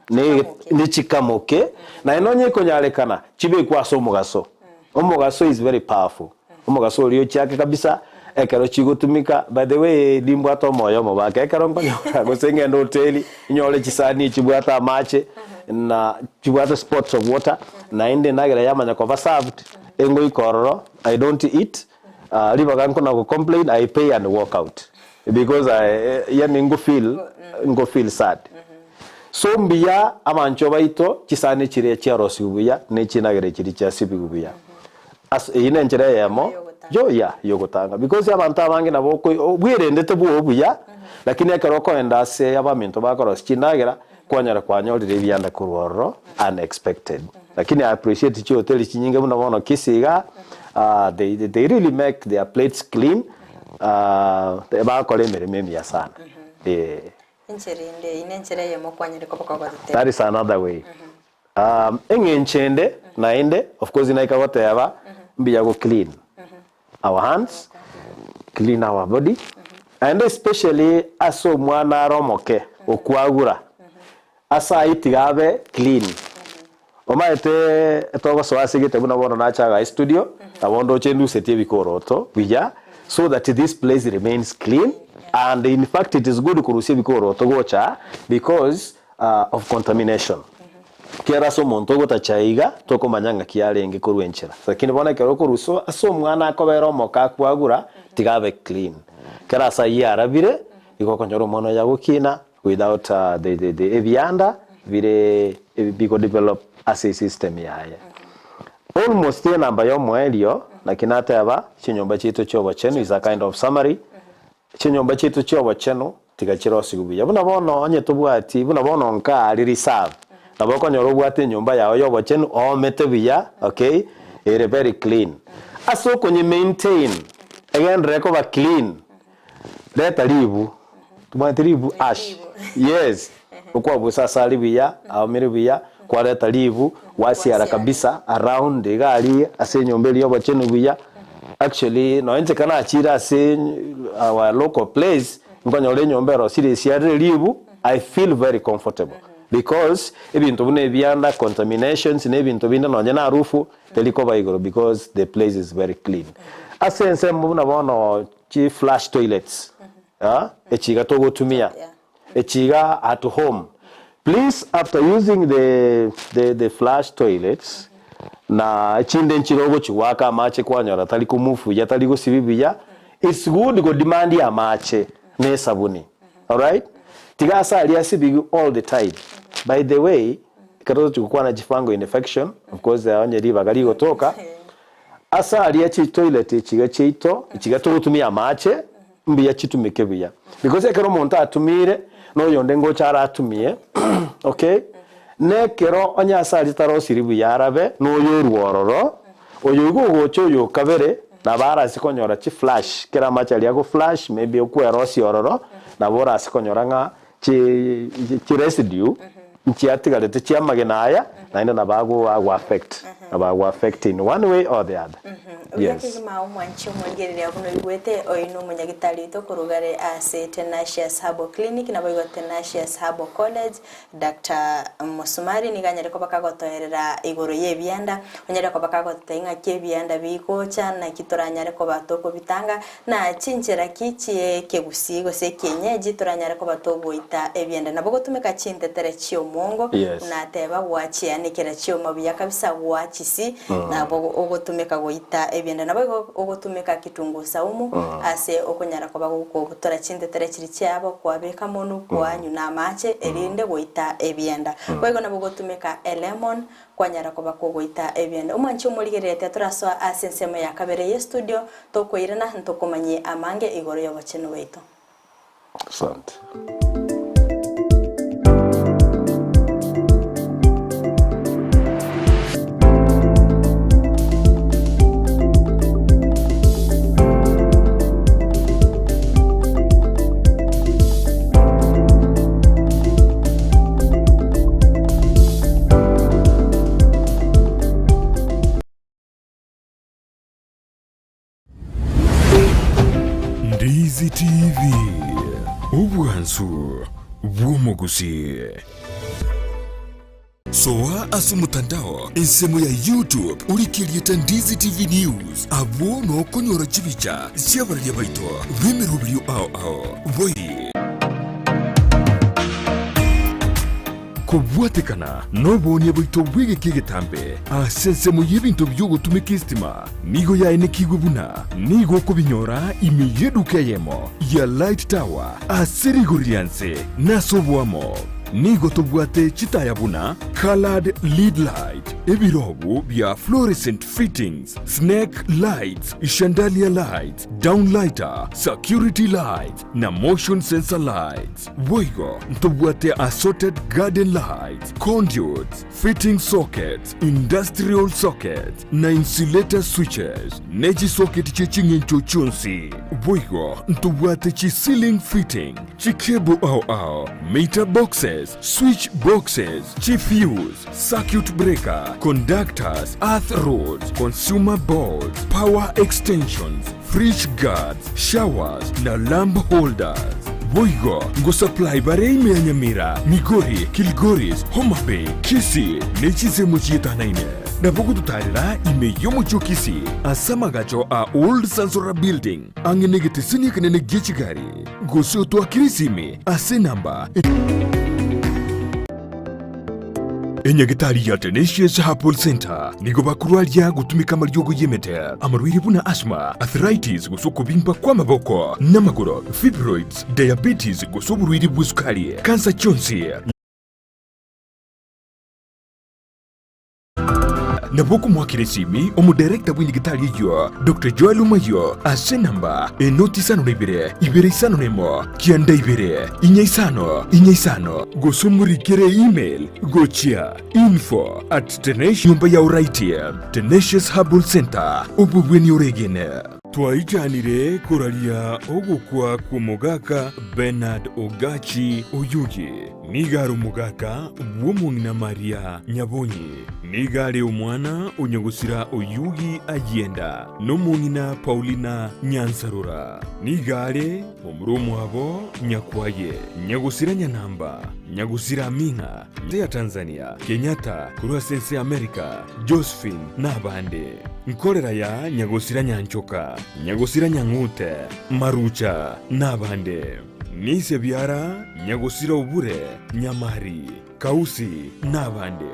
ne chikamoke, naende onye ekonyarekana, chibekwe ase omogaso. Omogaso is very powerful. Omogaso oria ochiake kabisa, ekero chigotumika, by the way nimbwate omoyo omobake, ekero nkonyora gose ng'ende hoteli, nyore chisani chibwate amache, na chibwate spots of water, naende endagera yamanya koba served, engoika ororo, I don't eat, ribaga nkona go complain, I pay and walk out. Because I, yaani ngo feel, ngo feel sad. So mbuya abanchwa baito, chisani chiria chiarosigwe buya, ne chinagera chiria chiasibigwe buya. Ase eyio nenchera eyemo yo ya yogotanga because abanto abange nabo oko bwerendete bwogo buya, lakini ekero okoenda ase abaminto bakorosia chindagera, kwanyora kwanyorire ebianda korwa ororo unexpected. Lakini I appreciate chihoteli chinyinge buna bono Kisii igaa, they they really make their plates clean, bagokora emeremo emiya sana, eh. Enchera ende, eyio nenchera eyemo kwanyare koba kogototebia. That is another way. Eng'encho ende naende, of course naika goteba, mbuya go clean our hands, clean our body, naende especially ase omwana are omoke okwagura, ase ayio tiga abe clean. Omanyete togosoa ase egete buna bono nacha igaa estudio, nabo ndoche ndusetie ebikoroto buya, so that this place remains clean, and in fact it is good korusia ebikoroto gocha aa because of contamination. Ekiagera ase omonto ogotacha iga, tokomanya ng'aki arenge korwa enchera. Lakini bono ekero okorusia ase omwana akobera omoka akwagura, tiga abe clean. Ekero ase ayio arabire, igo okonyora omwana oyo agokina without the the the ebianda bire bigo develop ase esystem yaye. Almost enamba ya omoerio, naki nateba, chinyomba chiaito chia obochenu is a kind of summary, chinyomba chiaito chia obochenu tiga chirosigwe buya. Buna bono onye tobwati, buna bono nka aria reserve, nabo okonyora obwate enyomba yao ya obochenu oomete buya, okay, ere very clean. Ase okonye maintain, egenderere koba clean, Reta ribu, tomanyete ribu ash, yes, okwabusa ase aria buya, aomire buya, kwareta ribu, gwasiara kabisa around iga aria ase enyomba eria y'obochenu buya. Actually nonya inche ekero nachire ase our local place, nkonyora enyomba erosire esiarire ribu, I feel very comfortable because ebinto buna ebianda, contaminations na ebinto binde nonye na harufu teri koba igoro because the place is very clean. Ase ensemo buna bono chi flush toilets, echi iga togotumia, echi iga at home, please after using the the the flush toilets na echinde nchire ogochi goaka amache kwanyora tari komove buya tari gosibi buya, it's good go demand amache na esabuni alright, tiga ase aria asibigwe all the time. By the way, ekero togochi gokwana chifungal infection, of course onye ribaga rigotoka, ase aria chitoilet echi iga chiaito, echi iga togotumia amache, mbuya chitumeke buya because ekero omonto atumiire na oyonde ngocha aratumie okay, na ekero onye ase aria tarosiri buya arabe na oyorwa ororo, oyo igo ogocha oyo okabere nabo arase konyora chiflash kera amache aria ago flash maybe okwerosia ororo nabo orase konyora ng'a chi chiresidue nchiatigarete chiamagena aya naende nabo ago ago affect nabo ago affect in one way or the other. Buya Yes. kegima omwanchi omorigereria buna oigwete, oyo nomonyagitari oito korwa gare ase Tenacious Herbal Clinic naboigo Tenacious Herbal College, Doctor Musumari nigo anyare koba kagotoerera igoro y'ebianda, onyare koba kagototebia ng'aki ebianda bigocha naki toranyare koba tokobitanga, Na chinchera ki chi'ekegusii gose ekienyeji toranyare koba togoita ebianda? Nabo gotumeka chintetere chi'omongo, Yes. buna ateba gwachianekera chioma buya kabisa gwachisi, nabo ogotumeka goita ebianda. Naboigo ogotumeka kitunguu saumu ase okonyara koba gokobutora chintetere chiria chiabo kwabeka monwe kwanywa na amache erinde goita ebianda. Boigo nabo ogotumeka elemon Kwanyara koba kogoita ebianda. Omwanchi omorigereretie torasoa ase ensemo ya kabere y'estudio, tokoirana ntokomanyie amange igoro y'obochenu bwaito. Asante. Ndizi TV, obwansu bw'omogusii. Soa ase omotandao ensemo ya YouTube orike erieta Ndizi TV News abwo nokonyora chibicha chi'abararia baito b'emeroberio ao ao. Boi. Kobwatekana noboonia bwaito bw'egeka egetambe ase ensemo y'ebinto bi'ogotumeka esitima nigo yaenekigwe buna nigo okobinyora ime y'eduka eyemo ya Light Tower ase rigori ria nse na ase oboamo. Nigo tobwate chitaya buna coloured lead light, ebirobu bia fluorescent fittings, snake lights, chandelier lights, downlighter, security lights na motion sensor lights. Boigo ntobwate assorted garden lights, conduits, fitting sockets, industrial sockets, na insulator switches, ne chisocket chie ching'encho chionsi. Boigo ntobwate chi ceiling fitting, chi cable ao ao, meter boxes, switch boxes, chi fuse, circuit breaker, conductors, earth rods, consumer boards, power extensions, fridge guards, showers na lamp holders. Boigo ngosupply bare ime ya Nyamira, Migori, Kilgoris, Homa Bay, Kisii ne chinsemo chietanaine. Nabo gototarera ime y'omochie o Kisii ase amagacho a Old Sansora Building ang'e negeteseni ekenene gie chigari. Gose otwakere esimi ase enamba. Enyagitari ya Tenacious Herbal Centre nigo bakorwaria gotumeka amariogo y'emete, amarwaire buna asthma, arthritis gose okobimba kw'amaboko n'amagoro, fibroids, diabetes gose oborwaire bw'esukari, kansa chionsi. Nabo okomoakera esimi omodirector bw'enyagitari eyio, Doctor Joel Omayio, ase enamba enoti isano na ibere, ibere isano na emo, kianda ibere, inya isano, inya isano. Gose omorikere email gochia info at tenacious nyomba ya oraiti, Tenacious Herbal Centre, obobweni oregene. Twaichanire koraria ogokwa kw'omogaka Bernard Ogachi Oyugi. Nigo are omogaka bw'omong'ina Maria Nyabonyi. Nigo are omwana o nyagosira Oyugi Ayienda na omong'ina Paulina Nyansarora. Nigo are momura omwabo Nyakwaye, nyagosira Nyanamba, nyagosira Aming'a, ense ya Tanzania, Kenyatta korwa ase ense ya Amerika, Josephine na abande. Nkorera ya nyagosira Nyanchoka, nyagosira Nyang'ute, Marucha na abande. Nise biara nyagosira Obure, Nyamari, Kausi na abande.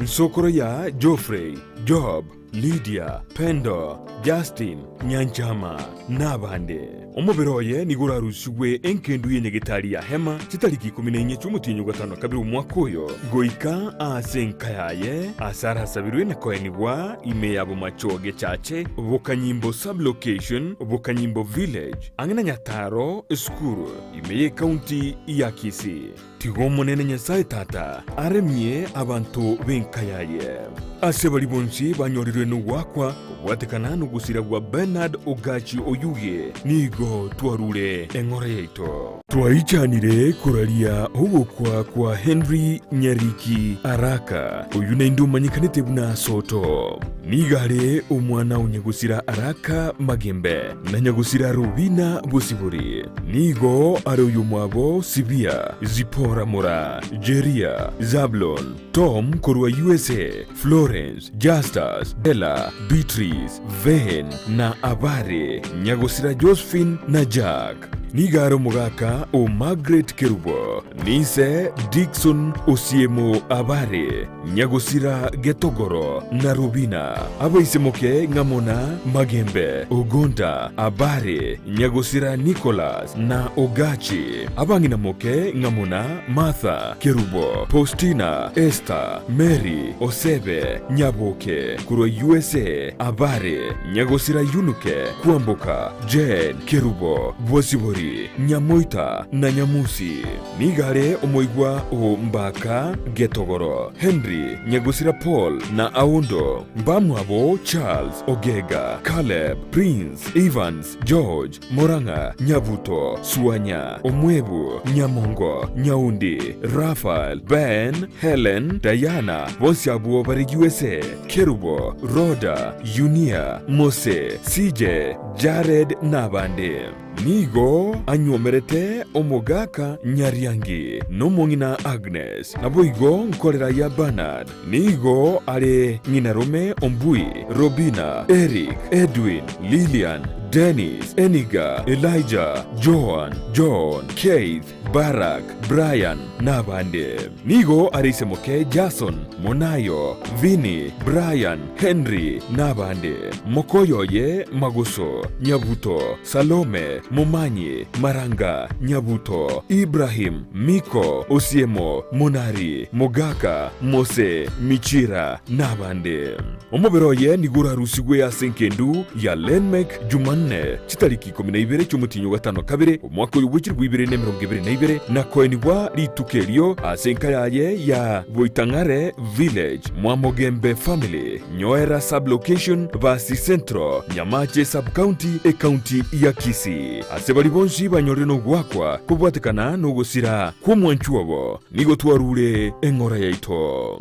Nsokoro ya Geoffrey, Job, Lydia, Pendo, Justin, Nyanchama, na abande. Omobere oye nigo orarusigwe enkendu y'enyagetari ya Hema chitariki ikomi na inye chi'omotienyi o gatano na kabere omwaka oyo, goika aase enka yaye, aase arasabirwe na koenigwa ime ya Bomachoge Chache, Bokanyimbo Sub-location, Bokanyimbo Village, ang'e na Nyataro Esukuru, ime y'Ekaunti ya Kisii. Tiga Omonene Nyasae Tata aremie abanto b'enka yaye. Ase baria bonsi banyorirwe nogoakwa kobwatekana nogosira gwa Bernard Ogachi Oyugi, nigo twarure eng'ora yaito. Twaichanire koraria ogokwa kwa Henry Nyariki Araka, oyio naende omanyekanete buna Soto. Nigo are omwana o nyagosira Araka Magembe na nyagosira Robina Bosibori. Nigo are oyomwabo Sibia, Zipora mora, Jeria, Zablon, Tom korwa USA, Florence, Justus, Bella, Beatrice, Vane na abare nyagosira Josephine na Jack. Nigo are omogaka o Margaret Kerubo, nise Dickson Osiemo abare Nyagosira Getogoro na Rubina, abaisemoke ng'amo na Magembe, Ogonda, Abare, Nyagosira Nicholas na Ogachi, abang'inamoke ng'amo na Martha, Kerubo, Faustina, Esther, Mary, Osebe, Nyaboke, korwa USA, Abare, Nyagosira Yunuke, Kwamboka, Jane, Kerubo, Bosibori, Nyamoita na Nyamusi. Nigo are omoigwa o Mbaka Getogoro, Henry, Nyagosira Paul na Aundo, mbamwabo Charles, Ogega, Caleb, Prince, Evans, George, Morang'a, Nyabuto, Suanya, Omwebu, Nyamongo, Nyaundi, Raphael, Ben, Helen, Diana, bonsi abwo bare USA, Kerubo, Rhoda, Yunia, Mose, CJ, Jared nabande. Nigo anyuomerete omogaka Nyariangi nomong'ina Agnes, naboigo nkorera ya Bernard. Nigo are ng'inarome Ombui, Robina, Eric, Edwin, Lilian, Dennis, Eniga, Elijah, Joan, John, Keith, Barak, Brian nabande. Nigo are ise moke Jason, Monayo, Vinny, Brian, Henry nabande. Mokoyo oye Magoso, Nyabuto, Salome, Momanyi, Maranga, Nyabuto, Ibrahim, Miko, Osiemo, Monari, Mogaka, Mose, Michira nabande. Omobere oye nigo orarusigwe ase engendu ya Lenmek Jumanne chitariki ikomi na ibere chi'omotienyi o gatano kabere omwaka oyo bw'echilifu ibere na emerongo ebere na ibere, na koenigwa rituko erio ase enka yaye ya Boitang'are Village, Mwamogembe Family, Nyoera Sub-location, Basi Central, Nyamache Sub-county, Ecounty ya Kisii. Ase baria bonsi banyorire nogoakwa kobwatekana nogosira kw'omwanchwa obo, nigo twarure eng'ora yaito.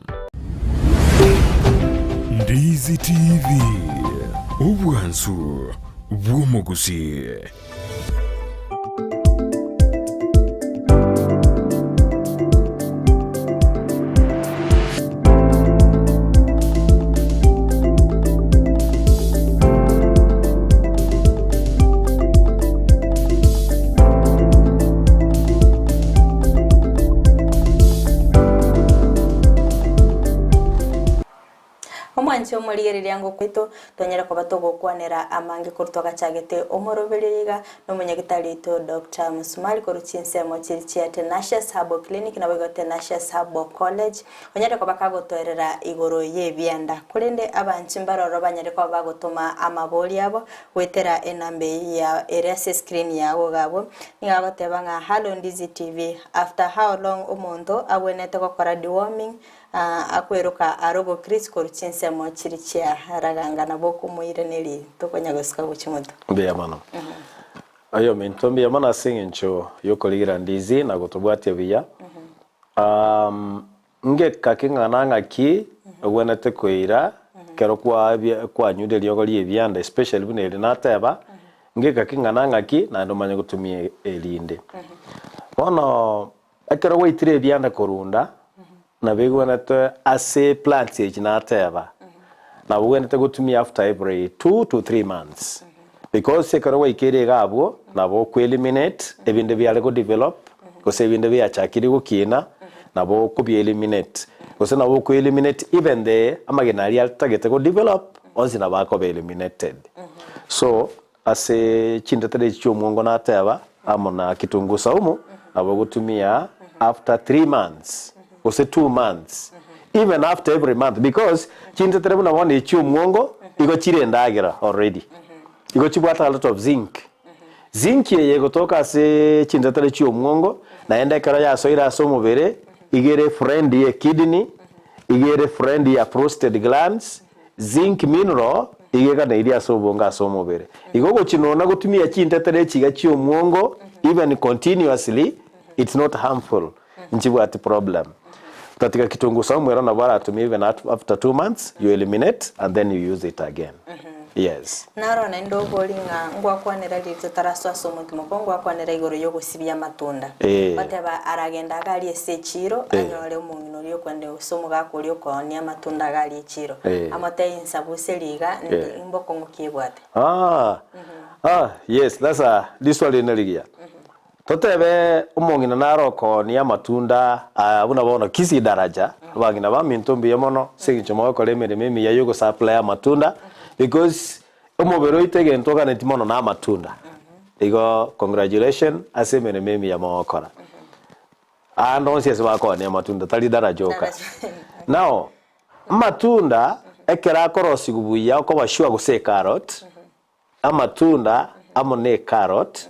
Ndizi TV, obwansu bw'omogusii. Omwanche omorigereria ngokweto, tonyare koba togokwanera amange korwa twagachagete omoroberio oyo iga nomonyagitari oito Doctor Musumali korwa chinsemo chiri chia Tenacious Herbal Clinic naboigo Tenacious Herbal College onyare koba kagotoerera igoro y'ebianda. Korende abanchi mbaroro banyare koba bagotoma amabori abo goetera enamba eyio ya ere ase escreen yago iga abwo, nigo agoteba ng'a Hallo Ndizi TV, after how long omonto agwenerete gokora deworming Akweroka are obokristo korwa chinsemo chiria chia raganga nabo okomoiraneria tokonya gosuka gochia moto. Mbuya mono. Oyominto mbuya mono ase eng'encho y'okorigira ndizi na gotobwatia buya. Ngeka king'ana ng'aki. Ogwenerete koira ekero kwa kwanyure eriogo ria ebianda especially buna eri nateba, ngeka king'ana ng'aki naende omanye gotumia erinde. Bono ekero gwaitire ebianda korunda, nabo egwenerete ase plants echi nateba, nabo ogwenerete gotumia after every 2 to 3 months because ekero gwaikeire iga abwo, nabo okwa eliminate ebinde biare go develop, gose ebinde biachakire gokina, nabo okobi eliminate, gose nabo okwa eliminate even the amagena aria atagete go develop, onsi nabo akoba eliminated. So, ase chintetero echi chia omwongo nateba, amo na kitunguu saumu, nabo ogotumia after 3 months gose 2 months, even after every month because chintetero buna bono echi chia omwongo, igo chire endagera already. Igo chibwate a lot of zinc. Zinc eye egotoka ase chintetero chia omwongo, naende ekero yasoire ase omobere, iga ere friend ye kidney, iga ere friend ya prostate glands, zinc mineral iga eganeirie ase obongo ase omobere. Igo ogochinona gotumia chintetero echi iga chia omwongo even continuously, it's not harmful, nchibwati problem. Otatiga kitunguu saumu ero nabo aratumie even after 2 months, you eliminate and then you use it again. Yes. Naro naende obori ng'a ngwakwanera riria totarasoa ase omokimo ko ngwakwanera igoro y'ogosibia amatunda. Goteba aragenda iga aria ase echiro, anyore omong'ina oria okwenda gose omogaka oria okoonia amatunda iga aria echiro. Amotebie insabuse riga ndi mbokong'u ki ebwate. Ah, ah, yes, that's a riswali nerigiya. Totebe omong'ina nare okoonia amatunda aya buna bono Kisii Daraja, abang'ina baminto mbuya mono ase eng'encho mogokora emeremo emiya ya ogosupply amatunda because omobere oito egento oganeti mono na amatunda. Igo congratulation ase emeremo emiya mogokora. Aande onsi ase bakoonia amatunda tari Daraja oka. Now, amatunda ekero akorosiwa buya okoba sure gose ecarrot, amatunda amo ne ecarrot,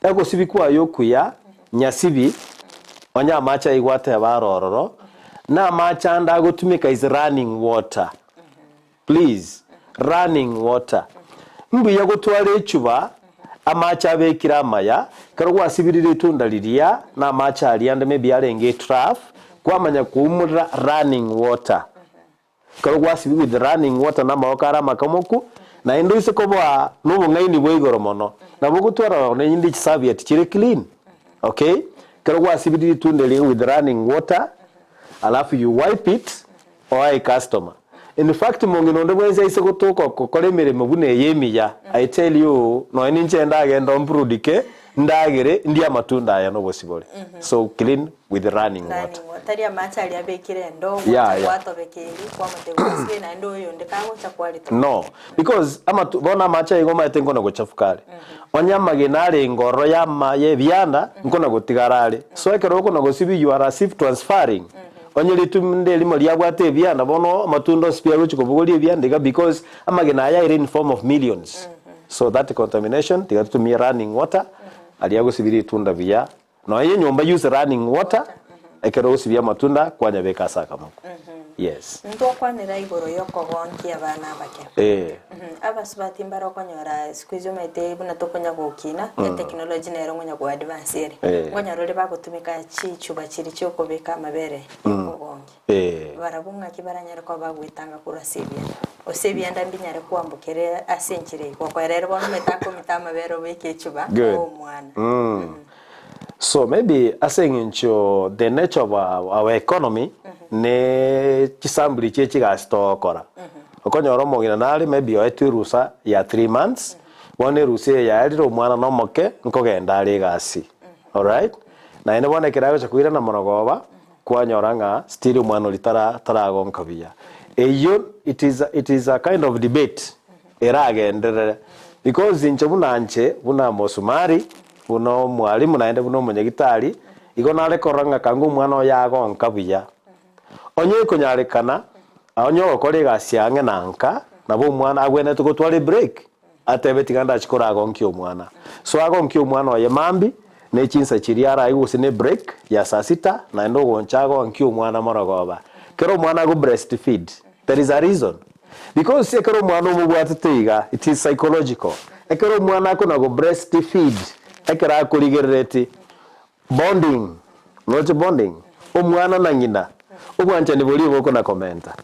egosibi kwaye okuya, nyasibi, onye amache aigwa ateba are ororo, na amache ande agotumeka is running water, please, running water. Mbuya gotwara echuba, amache abekire amaya, ekero gwasibirire ritunda riria, na amache aria ande maybe arenge etrough, kwamanya koumorera running water. Ekero gwasibia with running water na amaboko are amakamoku, naende oise koba nobong'aini bwa igoro mono, nabo ogotwara nonye nende chisavieti chire clean, okay? Ekero gwasibirie ritunda erio with running water, alafu you wipe it, oae customer. In fact mong'ina onde bwensi aise gotoka gokora emeremo buna eye emiya, I tell you, nonye ninche ndagende mburudike, ndagere, ndie amatunda aya nobosibore. So clean with running water. Running water. Tari amache aria abekire endo, ogocha gwatobeka erio, kwamotebia gwasibia naende oyonde kagocha kwaritoka. No, because amatu bono amache aiga omanyete nkona gochafuka are. Onye amagena arenge ororo ya ama ya ebianda, nkona gotigara are. So ekero okona gosibia you are as if transferring. Onye ritunda erimo riabwate ebianda, bono amatunda onsi pi agochi kobogoria ebianda iga because amagena aya aire in form of millions. So that contamination, tiga totumie running water, aria agosibia ritunda buya. Nonya enyomba use running water ekero ogosibia amatunda kwanyabeka ase akamoko. Yes. Ntokwanera igoro y'okogonkia abana abake. Abasubati mbare okonyora siku hizi omanyete buna tokonya gokina, etechnology nero ngonya go advance ere. Nkonyora ore bagotumeka chichuba chiria chiokobeka amabere yokogonkia. Barabwo ng'aki baranyare koba bagoetanga korwa ase ebianda. Gose ebianda mbinyare koambokera ase enchera eyio. Gokoera ere bono omanyete akomita amabere obeke echuba oe omwana. So maybe ase eng'encho the nature of our economy ne chisamburi chie chigasi togokora, okonyora omong'ina nare maybe oetwe erusa ya 3 months, bono erusa eye yaerire omwana na omoke nkogenda are egasi, alright? Naende bono ekero agocha koirana morogoba, kwanyora ng'a still omwana oria tara taragonka buya. Eyio it is a kind of debate eragenderere because inche buna nche buna mosumari, buna omwalimu naende buna omonyagitari, igo nare korora ng'a kanga omwana oyo agonka buya. Onye ekonyarekana, onye ogokora egasi ang'e na nka, nabo omwana agwenerete gotwara ebreak, atebe tiga ndachi koragonkia omwana. So agonkie omwana oye mambia, na echinsa chiria araigwe gose na ebreak ya saa sita, naende ogoncha agonkie omwana morogoba. Kero omwana ago breast feed, there is a reason. Because ekero omwana omobwatete iga, it is psychological. Ekero omwana akona go breast feed, ekero akorigerereti, bonding, noche bonding, omwana na ng'ina. Obwanchani boria bokona komenta.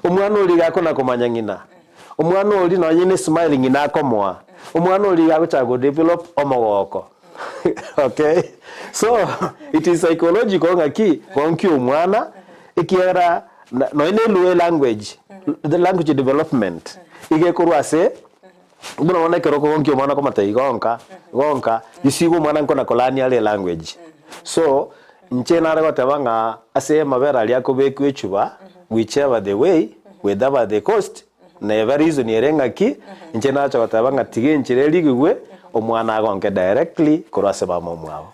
Omwana oria iga akona komanya ng'ina. Omwana oria nonye ne smile ng'ina akomoa. Omwana oria iga agochaka go develop omogoko. Okay, so it is psychological ng'aki gonkia omwana ekiagera nonye ne elugha elanguage, the language development iga ekorwa ase buna bono ekero okogonkia omwana okomotebia gonka, gonka, you see igo omwana nkona kolearn are elanguage. So, inche nare goteba ng'a ase amabere aria akobekwa echuba, whichever the way, whatever the cost, neba reason ere ng'aki, inche nacha goteba ng'a tiga enchera erigigwe, omwana agonke directly korwa ase mama omwabo.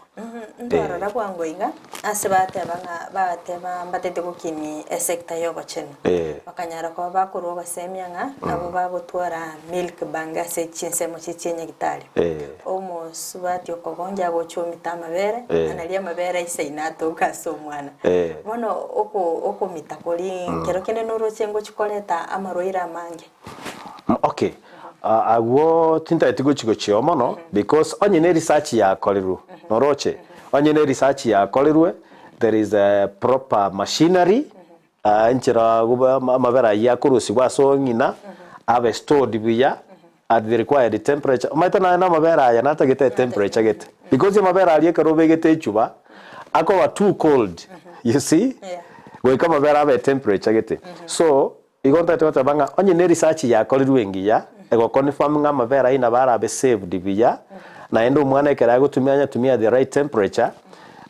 Ntwarora bwango iga, ase bateba ng'a bagateba mbatete gokinia esector ya obochenu. Bakanyara koba bakorwa ogosemia ng'a nabo bagotwara milk bank ase chinsemo chie chinyagitari. Omosubati okogonja agocha omita amabere, nario amabere aisaine atoke ase omwana. Bono oko okomita koria kero kende noroche ngochi koreta amarwaire amange. Okay, agwo tintageti gochi gochia oo mono because onye ne research yakorirwe, noroche? Onye ne research yakorirwe, there is a proper machinery, enchera amabere ayio akorusigwa ase ong'ina, abe stored buya at the required temperature. Omanyete naye na amabere aya natagete etemperature gete, because amabere aria ekero obegete echuba, akoba too cold, you see? Goika amabere abe etemperature gete. So, Igo ntagete goteba ng'a onye ne research yakorirwe engiya, ego confirm ng'a amabere ayio nabo arabe saved buya, naende omwana ekero agotumia anyatumie at the right temperature,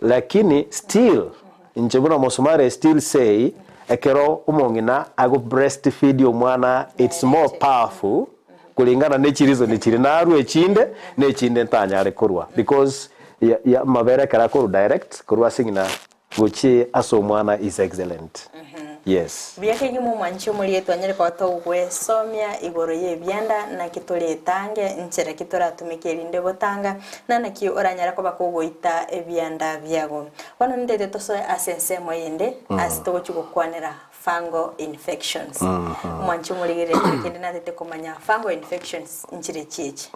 lakini still inche buna omosomari I still say, ekero omong'ina ago breast feed omwana it's more powerful kulingana ne chireason chiria narwe echinde, na echinde ntanyare korwa because ya ya amabere ekero akorwa direct korwa ase ng'ina Gochie ase omwana is excellent yes. Buya kegima omwanchi omorietwe anyare koba togwesomia igoro y'ebianda naki toretange nchera ki toratumeke erinde gotanga na naki oranyare koba kogoita ebianda biago. Bono nintete tosoe ase ensemo eyende ase togochia gokwanera fungal infections. Omwanchi omorigereria kero kende natete komanya fungal infections nchire chi echi.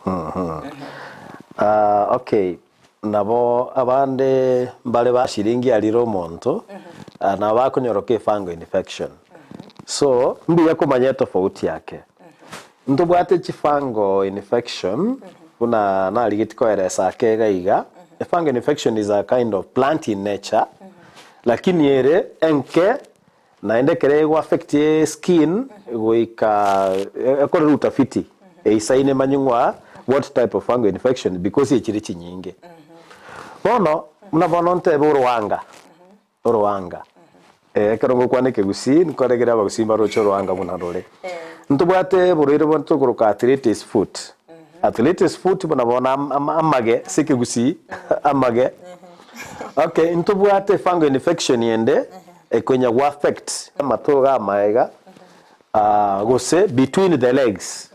Okay Nabo abande mbare ba shiringi arire omonto, nabo bakonyoroka efungal infection. So, mbuya komanya etofauti yake. Ntobwate chifungal infection, buna narigeti koeresa ake iga iga, efungal infection is a kind of plant in nature, lakini ere enke naende ekero ego affect eskin goika ekorere utafiti eisaine emanye ng'a what type of fungal infection because echire chinyinge. Bono buna bono ntebe orwanga, orwanga ekero ngokwana ekegusii nkoregere abagusii mbaroche orwanga buna rore. Ntobwate oborwaire bonde tokoroka arthritis foot, arthritis foot buna bono amage ase ekegusii amage. Okay ntobwate fungal infection ende Ekonya go affect amato iga amaega gose between the legs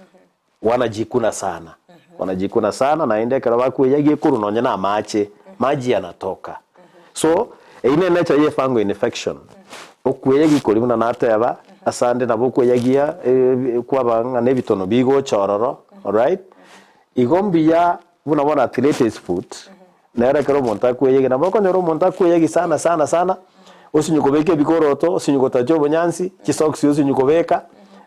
wanajikuna sana wanajikuna sana naende ekero bakweyagia ekorwa nonye na amache maji yanatoka so eyio ne nature ye fungal infection okweyagia koria buna nateba asande nabo okweyagia kwaba ng'a na ebitono bigocha ororo alright igo mbuya buna bono athletes foot Nere ekero omonto akweyegena, nabo okonyora omonto akweyegi sana sana sana, osinywe kobeka ebikoroto, osinywe gotacha obonyansi, chisocks osinywe kobeka,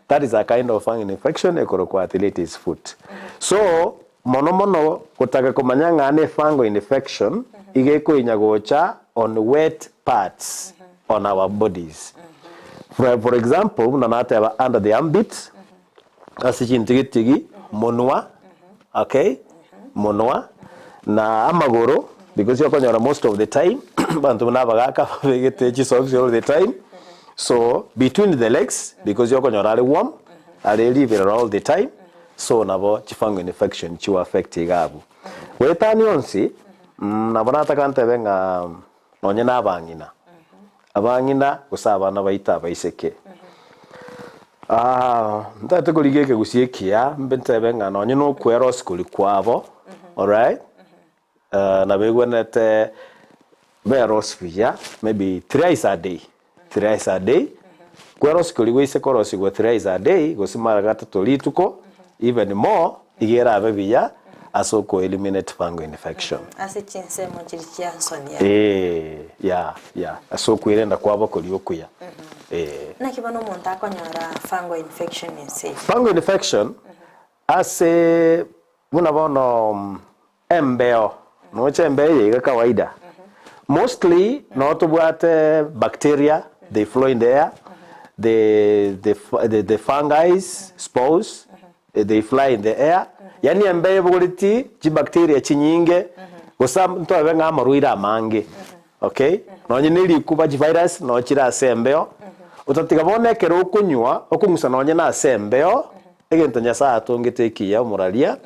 that is a kind of fungal infection ekorokwa athlete's foot. So, mono mono gotaka komanya ng'a ne fungal infection, iga ekoinya gocha on wet parts on our bodies. For, for example, buna nateba under the armpit, ase chintigitigi, monwa, okay, monwa, na amagoro, because okonyora most of the time, abanto buna abagaka babegete chisocks all the time, so between the legs, because okonyora are warm, are riberera all the time, so nabo chifungal infection chigo affect iga abwo. Goetania onsi, nabo nataka ntebe ng'a nonye na abang'ina, abang'ina gose abana baito abaiseke. Ntagete korigia ekegusii ekiya mbe ntebe ng'a nonye na okwerosia koria kwabo, alright, nabegwenerete berosie buya maybe thrice a day, thrice a day, kwerosia koria goise korosigwa thrice a day gose mara gatato rituko, even more, iga erabe buya. ase oko eliminate fungal infection. Ase chinsemo chiria chia nsonia. Eeh yeah yeah ase okwerenda kwabo koria okuya eeh. Naki bono omonto akonyora fungal infection ense eye? Fungal infection ase buna bono embeo, noche embeo eye iga kawaida, mostly noo tobwate bacteria they flow in the air, the the the fungis, spores they fly in the air, yaani embeo ebogoretie chibacteria chinyinge gose ntoebe ng'a amarwaire amange okay, nonye na erikuba chivirus noo chire ase embeo, otatiga bono ekero okonywa okong'usa nonye na ase embeo, egento Nyasaye atongete ekiya omoraria,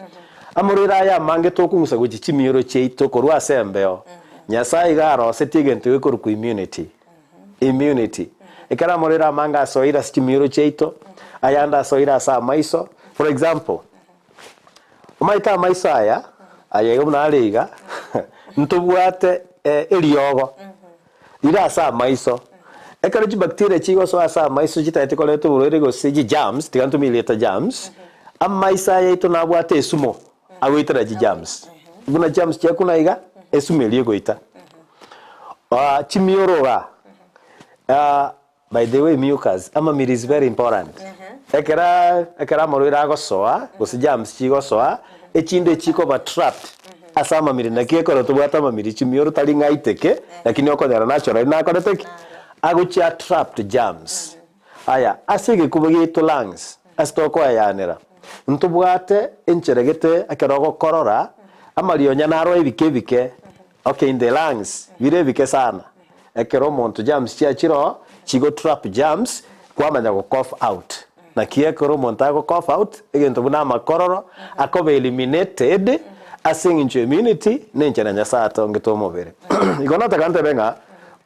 amarwaire aya amange tokong'usa gochia chimioro chiaito korwa ase embeo, Nyasaye iga arosetie egento gekorokwa immunity. Immunity. Ekero amarwaire amange asoire ase chimioro chiaito, ayande asoire ase amaiso, for example, omanyete amaiso aya, aya iga buna are iga, ntobwate eriogo rire ase amaiso. Ekero chibacteria chigosoa ase amaiso chitagete koreta oborwaire gose chigerms, tiga ntumie erieta germs, amaiso aya aito nabwate esumo agoitera chigerms. Buna germs chiakuna iga, esumo eria egoita. Chimioro igaa, by the way mucus, amamiri is very important. Ekero ekero amarwaire agosoa, gose germs chigosoa, echinde chikoba trapped ase amamiri naki ekero tobwate amamiri chimioro tari ng'a aiteke, lakini okonyora naturally nakorete ki? Agochia trapped germs. Aya, ase egekuba giaito lungs, ase tokoeyanera, ntobwate enchera gete ekero ogokorora, amarionya naro ebike ebike, okay in the lungs, bire ebike sana. Ekero omonto germs chiachire oo, chigo trap germs, kwamanya go cough out. Naki ekero omonto ago cough out, egento buna amakororo, akoba eliminated, ase eng'encho ya immunity, na enchera Nyasaye atongete omobere. Igo nataka ntebe ng'a,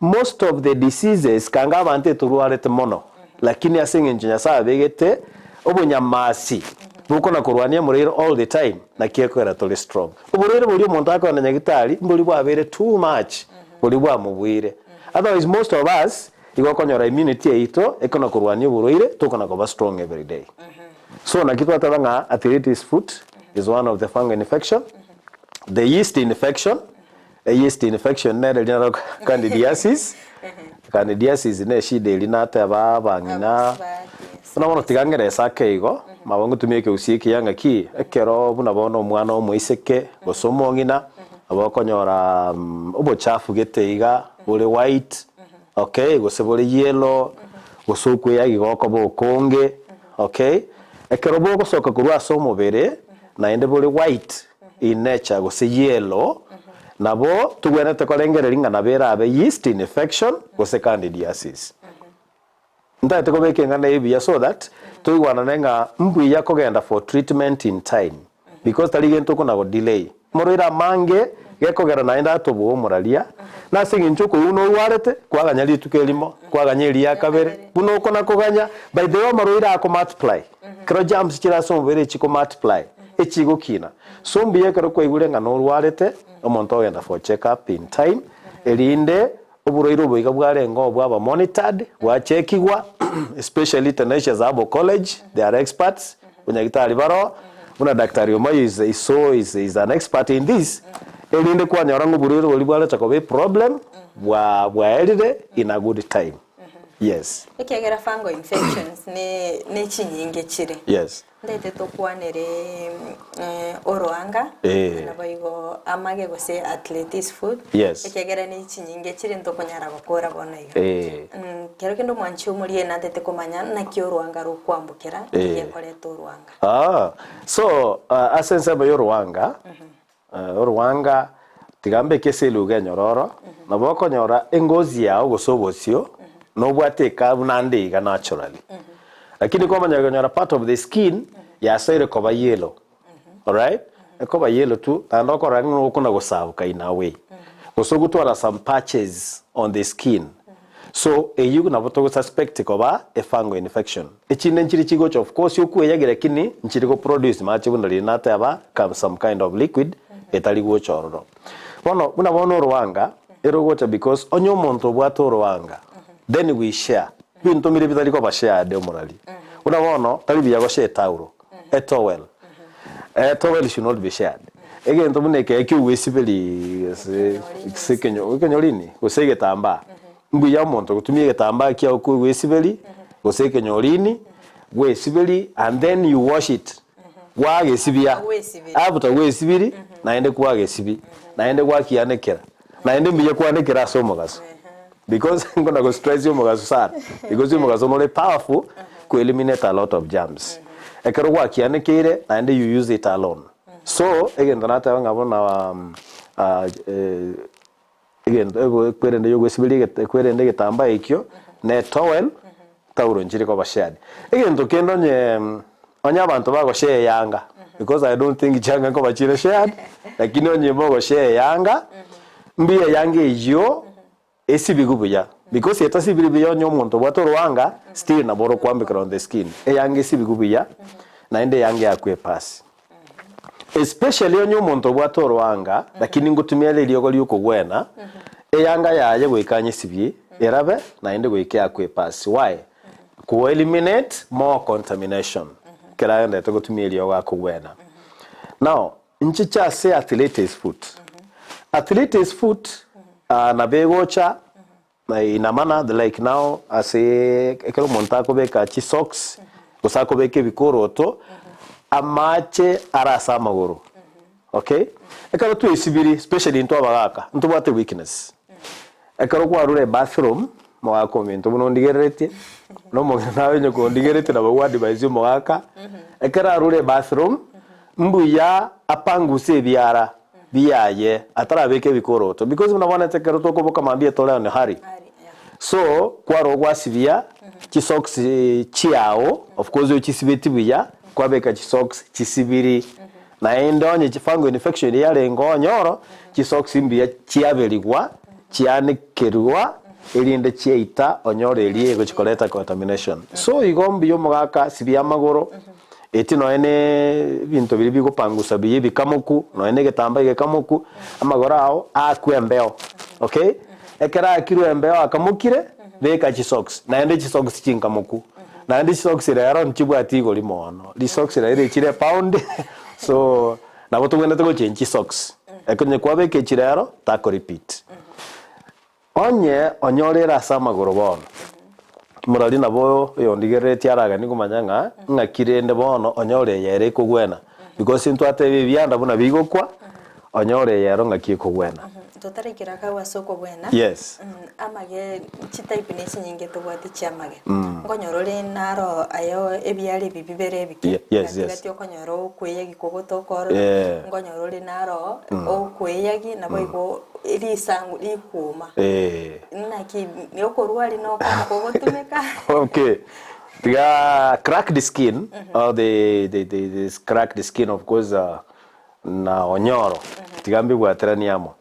most of the diseases kanga abanto etorwarete mono, lakini ase eng'encho Nyasaye abegete obonyamasi bokona korwania omorwaire all the time, naki ekogera tore strong. Oborwaire boria omonto akogenda nyagitari, mbori bwabeire too much, boria bwamobuire. Otherwise most of us, igo okonyora immunity yaito ekona korwania oborwaire, tokona koba strong every day. So naki twateba ng'a arthritis foot is one of the fungal infection, the yeast infection, Eyeast infection nere eria naro candidiasis, candidiasis ne eshida eria nateba abang'ina, buna bono tiga ng'ere ase ake igo, mabo ngotumia ekegusii ekiya ng'aki, ekero buna bono omwana omoiseke gose omong'ina, nabo okonyora obochafu gete iga bore white, okay, gose bore yellow, gose okweyagi gokoba okonge, okay, ekero bogosoka korwa ase omobere, naende bore white in nature gose yellow, nabo togwenerete korengereria ng'a nabo erabe yeast infection gose candidiasis. Ntagete kobeka eng'ana eye buya so that toigwanane ng'a mbuya kogenda for treatment in time because tari gento okona go delay. Amarwaire amange gekogera naende atoboa omoraria nase eng'encho okoigwa buna orwarete kwaganya rituko erimo, kwaganya eria kabere, buna okona koganya by the way amarwaire aya ako multiply. Ekero germs chire ase omobere echiko multiply, echigokina. So mbuya ekero kwaigure ng'a norwarete, omonto ogenda for check up in time, erinde oborwaire obo iga bwarenge oo bwaba monitored, bwachekigwa, especially Tenacious Herbal College, they are experts, banyagitari baroo, buna Daktari Omayo is is so is is an expert in this, erinde kwanyora ng'a oborwaire boria bwarecha koba eproblem, bwa bwaerire in a good time. Yes. Ekiagera fungal infections ne ne chinyinge chire. Yes. Ndete tokwanere oroanga Eh. naboigo amage gose athlete's foot. Yes. Ekiagera ne chinyinge chire ntokonyara gokora bono iga. Eh. Kero kende omwanchi omoria natete komanya naki oroanga rokwambokera, Eh. egekoreta oroanga. Ah, so ase ensemo ya oroanga, Orwanga, tiga mbeke ase eluga enyororo, nabo okonyora engozi yao gose obosio nobwate ekabu naende iga naturally. Lakini kwamanya konyora part of the skin yasoire koba yellow, alright, ekoba yellow tu naende okorora ng'a okona gosabuka in a way, gose ogotwara some patches on the skin. So eyio nabo togo suspect koba a fungal infection. Echinde nchiri chigocha of course okweyagia lakini nchiri go produce mache buna riria nateba come some kind of liquid etari gocha ororo. Bono buna bono orwanga erogocha because onye omonto obwate orwanga then we share binto mbire bitari koba shared omorari. Buna bono tari buya go share etauro, a towel, a towel should not be shared. Egento buna eke eki'ogwesiberia gose gose ekenyo ekenyorini gose egetambaa, mbuya omonto gotumia egetambaa kiago kogwesiberia gose ekenyorini, gwesiberia and then you wash it, gwagesibia, Gwesiberia. after gwesibirie naende kwagesibia, naende gwakianekera, naende mbuya kwanekera ase omogaso because nkona go stress omogaso sana because omogaso nore powerful ku eliminate a lot of germs. Ekero gwakianekeire naende you use it alone. So, egento nateba ng'a bono egento ekwerende yogwesiberia egete ekwerende egetambaa ekio, na etowel, towel nchiri koba shared. Egento kende onye onye abanto bagoshare eyanga, because I don't think chianga nkoba chire shared, lakini onye mogoshare eyanga, mbuya eyanga eyio Esibigwe buya, because etasibiri buya onye omonto obwate orwanga still nabo orokwambekera on the skin. Eyanga esibigwe buya naende eyanga eakwe epasi. Especially onye omonto obwate orwanga lakini ngotumia ere eriogo riokogwena, eyanga yaye goika anyesibie erabe naende goika eakwe epasi. Why? Ko eliminate more contamination ekero agenderete gotumia eriogo akogwena. Now, Nchiche ase athlete's foot. Athlete's foot nabo egocha in a manner like now ase ekero omonto akobeka chisocks gose akobeka ebikoroto amache are ase amagoro okay. Ekero twesibiri especially intwe abagaka ntobwate weakness. Ekero kwarure ebathroom omogaka ominto buna ondigereretie na omong'ina naye onye kondigereretie nabo gwa advise omogaka ekero arure ebathroom Mbuya apanguse ebiara biaye atarabeka ebikoroto because buna bono ekero tokoboka mambia tore on hurry so kwarwa gwasibia chisocks chiao of course ochisibeti buya kwabeka chisocks chisibiri naende onye fungal infection eria yarenge onyoro chisocks mbuya chiaberigwa chianekerwa erinde chiaita onyore eria egochi koreta contamination so igo mbuya omogaka sibia amagoro. Eti nonya ne ebinto biria bigopangusa buya ebikamoku, nonya na egetambaa egekamoku, amagoro ao aakwe embeo, okay? Ekero aakirwe embeo akamokire, beka chisocks, naende chisocks chinkamoku, naende chisocks rero nchibwati igori mono, risocks riaye richire epound, so nabo tobwenerete gochange chisocks, ekero onye kwabeka echi rero, tako repeat. Onye onyorire ase amagoro bono, morari nabo oyondigereretie araganie komanya ng'a ng'aki rende bono onyore eye ere ekogwena, because intwatebia ebianda buna bigokwa, onyore eye ero ng'aki ekogwena. Totaraikera akagwa ase okogwena, Yes. amage chitype ne chinyinge tobwate chiamage, nkonyora ore naro aye ebiara ebi bibere ebike, Ye- yes, gati yes. gati okonyora okweyagi kogotokorora, Yeah. nkonyora ore naro okweyagi naboigo Risangu rikuuma. Eh. Naki okorwari nokomo kogotumeka. Okay. Tiga cracked skin or the, the, the, this cracked skin of course uh, na onyoro tiga mbibwateranie amo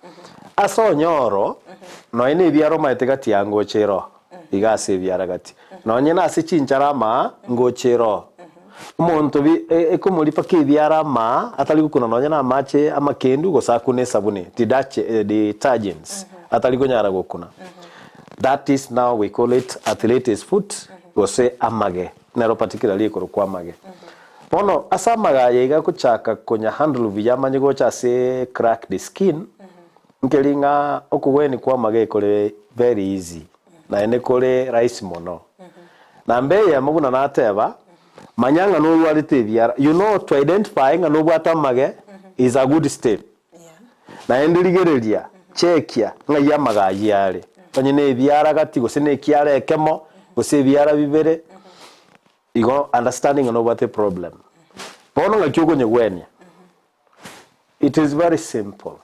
ase onyoro nonye na ebiara omanyete gati ya ngocha ero iga ase ebiara gati nonye na ase chinchara ama ngocha ero Omonto bi ekomoripa kebiara amaa atari gokuna nonya na amache amakendu gose akune esabuni, detergents, atari konyara gokuna. That is now we call it athlete's foot gose amage, nero particularly ekorokwa amage. Bono ase amage aya iga agochaka konya handle buya amanye gocha ase cracked skin, nkeri ng'a okogwenia kwa amage ekore very easy naende kore rahisi mono. Namba eyemo buna nateba, manya ng'a norwarete ebiara, you know to identify ng'a nobwate amage is a good step. Naende rigereria, chekia ng'ai amage ayio are, onye na ebiara gati gose na ekiara ekemo, gose ebiara bibere, igo understanding ng'a nobwate eproblem. Bono ng'aki okonyegwenia? It is very simple,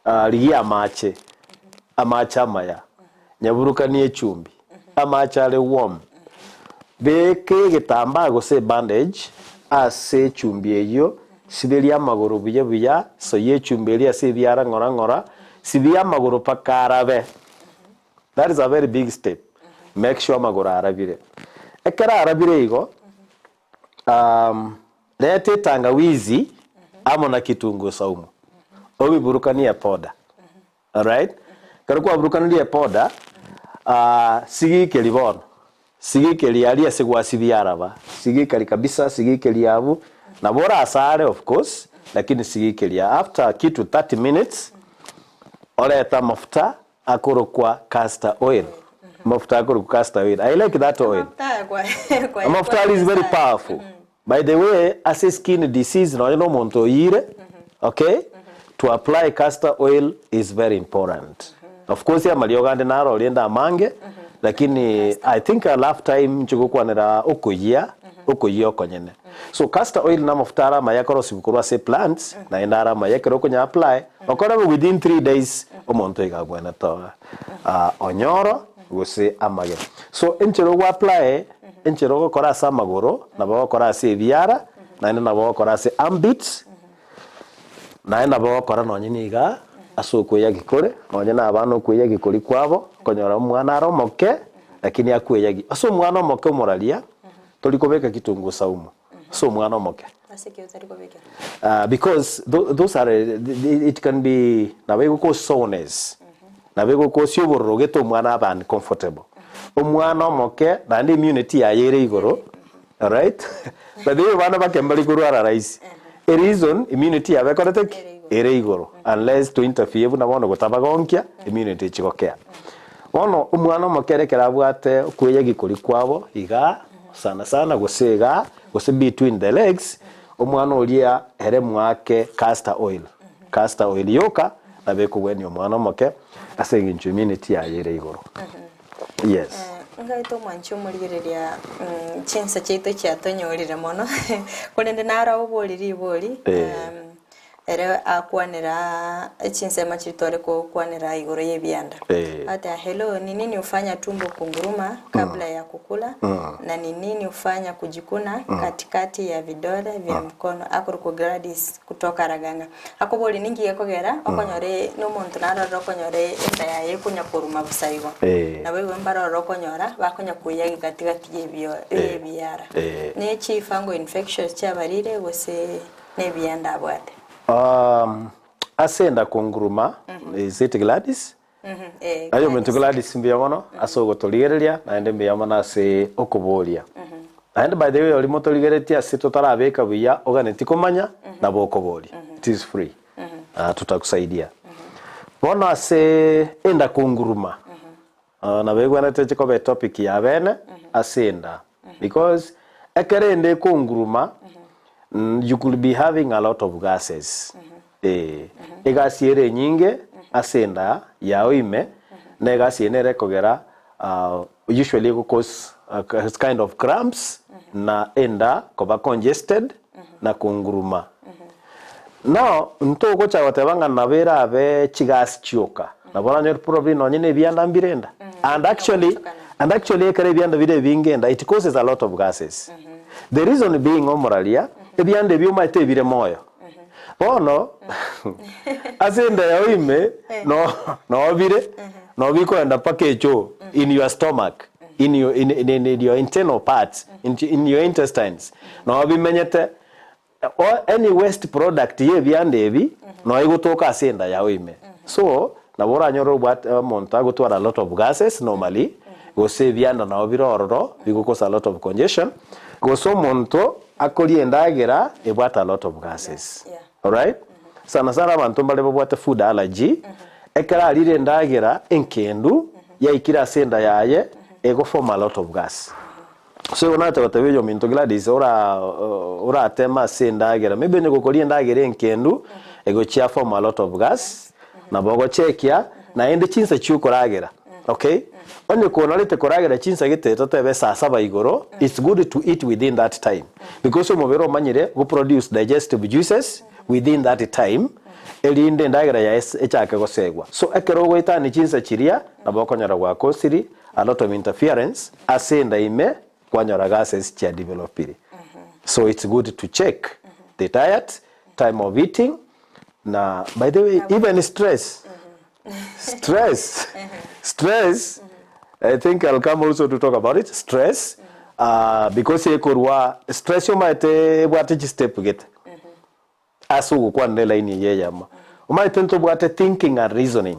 rigia amache, amache amaya, nyaburukanie echumbi, amache are warm, beka egetambaa gose ebandage ase echumbi eyio, siberia amagoro buya buya, soyia echumbi eria ase ebiara ng'ora ng'ora, sibia amagoro mpaka arabe. That is a very big step, make sure amagoro arabire. Ekero arabire igo, Reta etangawizi amo na kitunguu saumu, obiburukanie epoda. Alright? Ekero kwaburukanirie epoda, sigikeri bono, sigikeri aria ase gwasibia araba, sigikeri kabisa, sigikeri abwo, nabo orasare of course, lakini sigikeria after kitu 30 minutes orete amafuta akorokwa castor oil. Amafuta akorokwa castor oil. I like that oil. Amafuta aya kwa- kwa- Amafuta aria is very powerful. By the way, ase skin disease nonye na omonto oyire, okay, to apply castor oil is very important. Of course amariogo ande naro orende amange, lakini I think a lifetime nche gokwanera okoyia, okoyia okonyene. So castor oil na amafuta are amaya akorosiwa korwa ase plants, naende are amaya ekero okonya apply, okore bo within 3 days omonto iga abwenerete onyoro gose amage. So enchera ogo apply, enchera ogokora ase amagoro, nabo ogokora ase ebiara, naende nabo ogokora ase armpits, naende nabo ogokora nonye niga ase okweyagi kore, nonye na abana okweyagi koria kwabo, okonyora omwana are omoke, lakini akweyagi. Ase omwana omoke omoraria, tori kobeka kitunguu saumu, ase omwana omoke. Ase ki otari kobekera? Because those are it can be nabo egocause soreness, nabo egocause obororo gete omwana abe uncomfortable. Omwana omoke naende immunity yaye ere igoro, alright, by the way abana bake mbari korwara rahisi, ereason immunity yabo ekorete ki? Ere igoro unless to interfere buna bono gotabagonkia immunity echi gokea. Bono omwana omoke ere ekero abwate okweyagi koria kwabo igaa sana sana gose igaa gose between the legs, omwana oria ere mwake castor oil, castor oil yoka nabo ekogwenia omwana omoke ase eng'encho immunity yaye ere igoro. Yes. Ngaete omwanchi omorigereria chinsa chiaito chiatonyorire mono, korende naro obori ribori Ere akwanera chinsemo chiria tware gokwanera igoro y'ebianda. Agateba, Hello, ni nini hufanya tumbo kunguruma kabla ya kukula na ni nini hufanya kujikuna katikati ya vidole vya mkono? Akorokwa Gladys kutoka Raganga. Akoboria ninki gekogera okonyora nomonto narorire okonyora enda yaye ekonya koruma bosa igo. Naboigo mbarorire okonyora bakonya koiyagi gatigati y'ebiara. Ne chi fungal infections chiabarire gose. Nebianda abwate. Ase enda konguruma, is it Gladys? Eh, Aye ominto Gladys. Gladys mbuya mono ase ogotorigereria naende mbuya mono ase okoboria. Naende by the way oria motorigeretie ase totarabeka buya oganeti komanya nabo okoboria. It is free. Ah, tutakusaidia. Bono ase enda konguruma, Nabo egwenerete chikoba etopic ya bene ase enda because ekero enda ekonguruma you could be having a lot of gases eh, egasi ere enyinge ase enda yao ime na egasi eye nere ekogera usually ego cause kind of cramps na enda koba congested na konguruma. Now ntogocha goteba ng'a nabo erabe chigasi chioka, nabo oranyore probably nonye na ebianda mbire enda. And actually, and actually ekero ebianda bire ebinge enda it causes a lot of gases. The reason being omoraria, ebianda ebi omanyete ebire moyo. Bono, ase enda yao ime, no noo bire, noo bikoenda mpaka echoo in your stomach, in your in in in your internal parts, in in your intestines, noo bimenyete. Any waste product y'ebianda ebi noyo egotoka ase enda yao ime. So, nabo oranyore obwate omonto agotwara a lot of gases normally, gose ebianda nabo bire ororo bigokosa a lot of congestion, gose omonto akoria endagera ebwate a lot of gases. Alright? Sana sana abanto mbare babwate food allergy, ekero arire endagera enkendu, yaikire ase enda yaye, egoform a lot of gas. So igo nacha gotebia oyominto Gladys ora orateme ase endagera maybe onye gokoria endagera enkendu egochia form a lot of gas nabo ogochekia naende chinsa chiokoragera okay onye konarete koragera chinsa gete totebe saa saba igoro it's good to eat within that time because omobere omanyire go produce digestive juices within that time erinde endagera yaye echake gosegwa so ekero ogoetania chinsa chiria nabo okonyora gwakosiri A lot of interference ase enda ime kwanyora gases chia developire so it's good to check the diet, time of eating na by the way even stress stress stress I think I'll come also to talk about it stress because ekorwa stress omaete ebwate chistep gete Ase ogokwana elaini eye eyemo, omanyete ntobwate thinking and reasoning,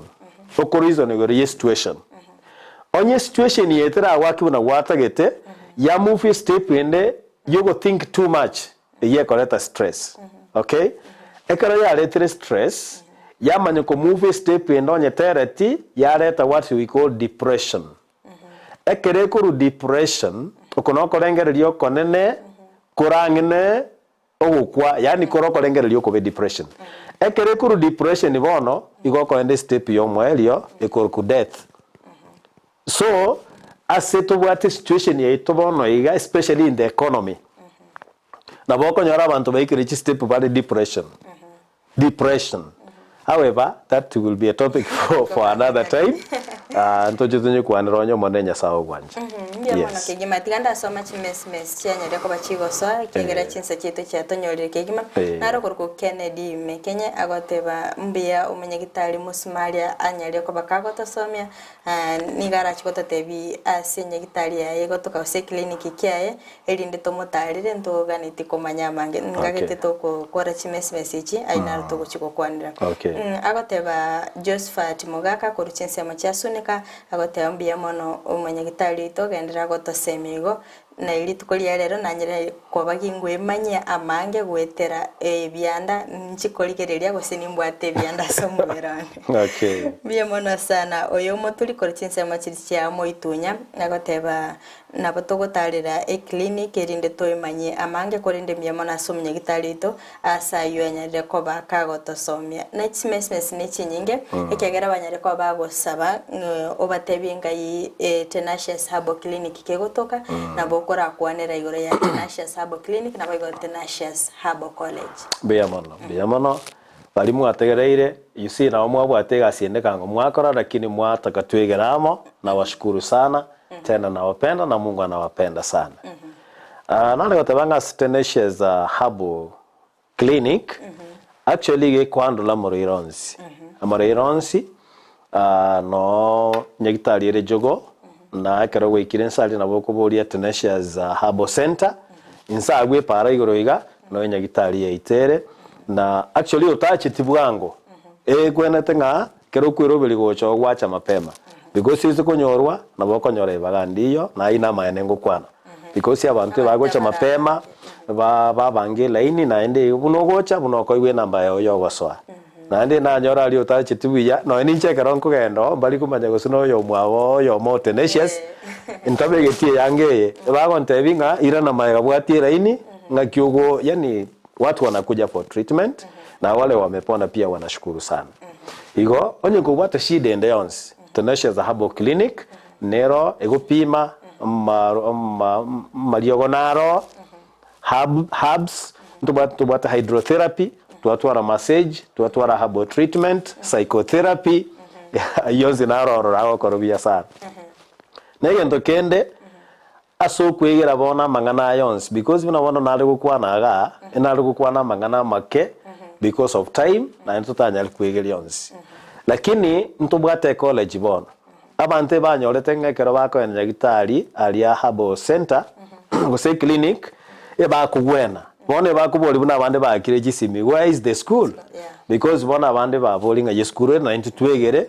oko reason igoro ye situation. Onye situation eye teragwake buna gwatagete, ya move estep ende yogo think too much, eyio ekoreta stress. Okay? Ekero yaretire stress, yamanya ko move estep ende onye tereti, yareta what we call depression. Ekero ekorwa depression, oko nokorengereria okonene korang'ine ogokwa, yaani kore okorengereria okobe depression. Ekero ekorwa depression bono, igo okoenda estep ya omoerio ekorokwa death. So, ase tobwate situation yaito bono iga especially in the economy, nabo okonyora abanto baikire chistep bare depression, depression. However, that will be a topic for, for another time, ah, ntoche tonyekwanere onye Omonene Nyasae ogwancha. Mbuya mono Yes. kegima tiga ndasoma chimesmes chianyarire koba chigosoa ekiagera Eh. chinsa chiaito chiatonyorire kegima Eh. naro okorokwa Kennedy Mekenye agoteba mbuya omonyagitari Musumaria anyarire koba kagotosomia Nigo arache gototebia ase enyagitari yaye egotoka gose eclinic kiaye, erinde tomotarere ntoganetie komanya amange. Ngagete togokora chimesmesi echi aye naro togochia gokwanera. Okay. Agoteba Josephat Mogaka korwa chinsemo chia Sunika, agoteba mbuya mono omonyagitari oito genderera gotosemia igo, Na rituko ria rero nanyare koba ginkwemanyia amange goetera ebianda nchikorigereria gose nimbwate ebianda ase omobere one. Okay. Mbuya mono sana oyo omoturi korwa chinsemo chiria chia moitunya agoteba nabo togotarera eclinic erinde toemanyie amange korende mbuya mono ase omonyagitari oito ase ayio anyarire koba kagotosomia. Ne chimesmes ne chinyinge ekiagera banyare koba bagosaba ng'a obatebie ngai Tenacious Herbal Clinic kegotoka, nabo okorakwanera igoro ya Tenacious Herbal Clinic naboigo Tenacious Herbal College. Mbuya mono, mbuya mono. Baria mwategereire, you see nabo mwabwate egasi ende kango mwakora lakini mwataka twegere amo, nawashukuru sana, tena nawapenda na Mungu anawapenda sana. Nare goteba ng'a ase Tenacious Herbal Clinic, actually iga ekohandle amorwaire onsi. Amorwaire onsi, noo nyagitari ere Jogoo, na ekero gwaikire inse aria nabo okoboria Tenacious Herbal Centre, inse agwo epaara igoro iga, noyo nyagitari yaito ere, na actually otacheti bwango, ekwenerete ng'a ekero okweroberia gocha ogwacha mapema, because ase konyorwa, nabo okonyora ebaga ndiyo, naye namaene ngokwana. Because abanto ebagocha mapema, ba babange elaini naende buna ogocha buna okoigwa enamba yao ya ogosoa. Naende nanyora aria otacheti buya, nonya ninche ekero nkogenda oo mbari komanya gose na oyomwabo oyomo o tenacious, ntabegeti eyanga eye, bagontebia ng'a irana magega bwatia elaini, ng'aki ogo yaani watu wanakuja for treatment, na wale wamepona pia wanashukuru sana. Igo, onye kobwate shida ende yonsi, Tenacious Herbal Clinic, Nero egopima amariogo naro, herbs, ntobwate hydrotherapy, twatwara massage, twatwara herbal treatment, psychotherapy, ayio onsi naro ororo agokora buya sana. Na egento kende, ase okwegera bono amang'ana aya onsi, because buna bono nare gokwana igaa, nare gokwana amang'ana amake because of time, naende totanyare kwegeria onsi. Lakini ntobwate ecollege bono. Abanto ebanyorete ng'a ekero bakogenda nyagitari aria Herbal Centre gose eclinic ebakogwena. Bono ebakoboria buna abande baakire chisimi where is the school? Because bono abande baboria ng'a esukuru ere naintwe twegere.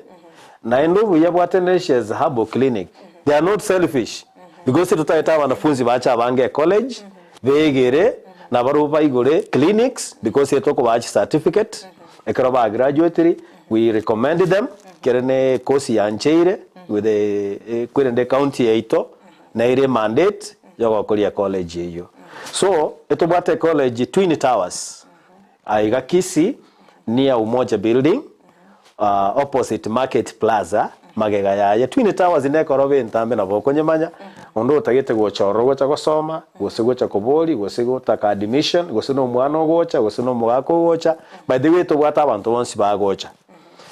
Naende obuya bwa Tenacious Herbal Clinic they are not selfish because totagete abanafunzi bache abange ecollege begere nabarobwo baigore clinics because etokobaa chicertificate ekero bagraduatire We recommend them kere ne ekosi yancheire with the kwerende ecounty yaito neire emandate yogokoria ecollege eyio. So etobwate ecollege Twin Towers aiga Kisii near Umoja building opposite Market Plaza magega yaye. Twin Towers nekoroba entambe nabo okonyemanya onde otagete gocha ororo gocha gosoma gose gocha koboria gose gotaka admission gose na omwana ogocha gose na omogaka ogocha. By the way tobwate abanto bonsi bagocha,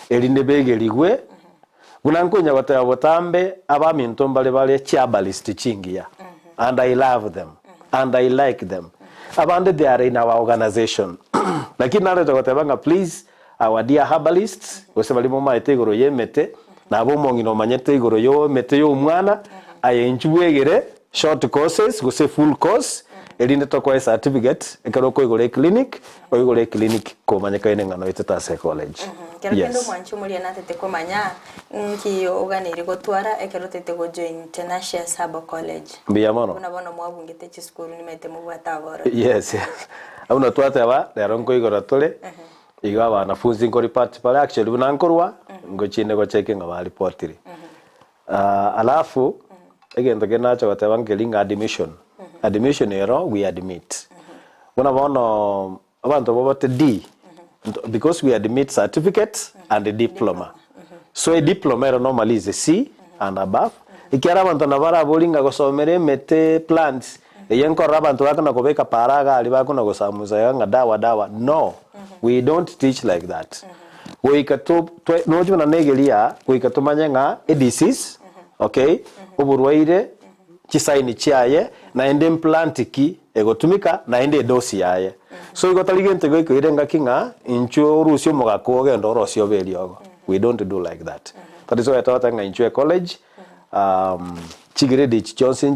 erinde begerigwe, buna nkonya goteba botambe abaminto mbare bare chiabalist chingiya, and I love them, and I like them. Abande they are in our organization. Lakini narete goteba ng'a please our dear herbalists, gose baria momaete igoro y'emete, nabo omong'ina omanyete igoro y'emete y'omwana, aye inchuo bwegere short courses gose full course, erinde tokoe certificate ekero okoigora eclinic, oigore eclinic komanyekaine ng'a noetete ase ecollege. Kero kende Yes. omwanchi omoria natete komanya nki oganeiri gotwara ekero otete gojoin Tenacious Herbal College. Mbuya mono. Buna bono mwabungete chisukuru nimaete mobwate abororo. Yes, yes. Buna twateba, rero nkoigora tore. Igo abanafunzi nkoripoti bare actually buna nkorwa, ngochinde gocheki ng'a baripotire. Alafu, egento kende nacha goteba nkeri ng'a admission, admission ero we admit. Buna bono abanto babwate D, because we admit certificate and diploma. So ediploma ero normally is a C and above, ekiagera abanto nabo baraborie ng'a gosomera emete, plants, eye nkorora abanto bakona kobeka para iga aria bakona gosamusa iga ng'a dawa dawa, no, we don't teach like that. Goika to twe nochi buna na egeria goika tomanye ng'a edisease, okay, oborwaire, chisaini chiaye, naende mplant ki egotumika, naende edosi yaye. So igo tari gento goikoire engaki ng'a inchuo orusie omogaka ogende orosie obe eriogo. We don't do like that. That is why togoteba ng'a inchuo ecollege, chigrade echi chionsi.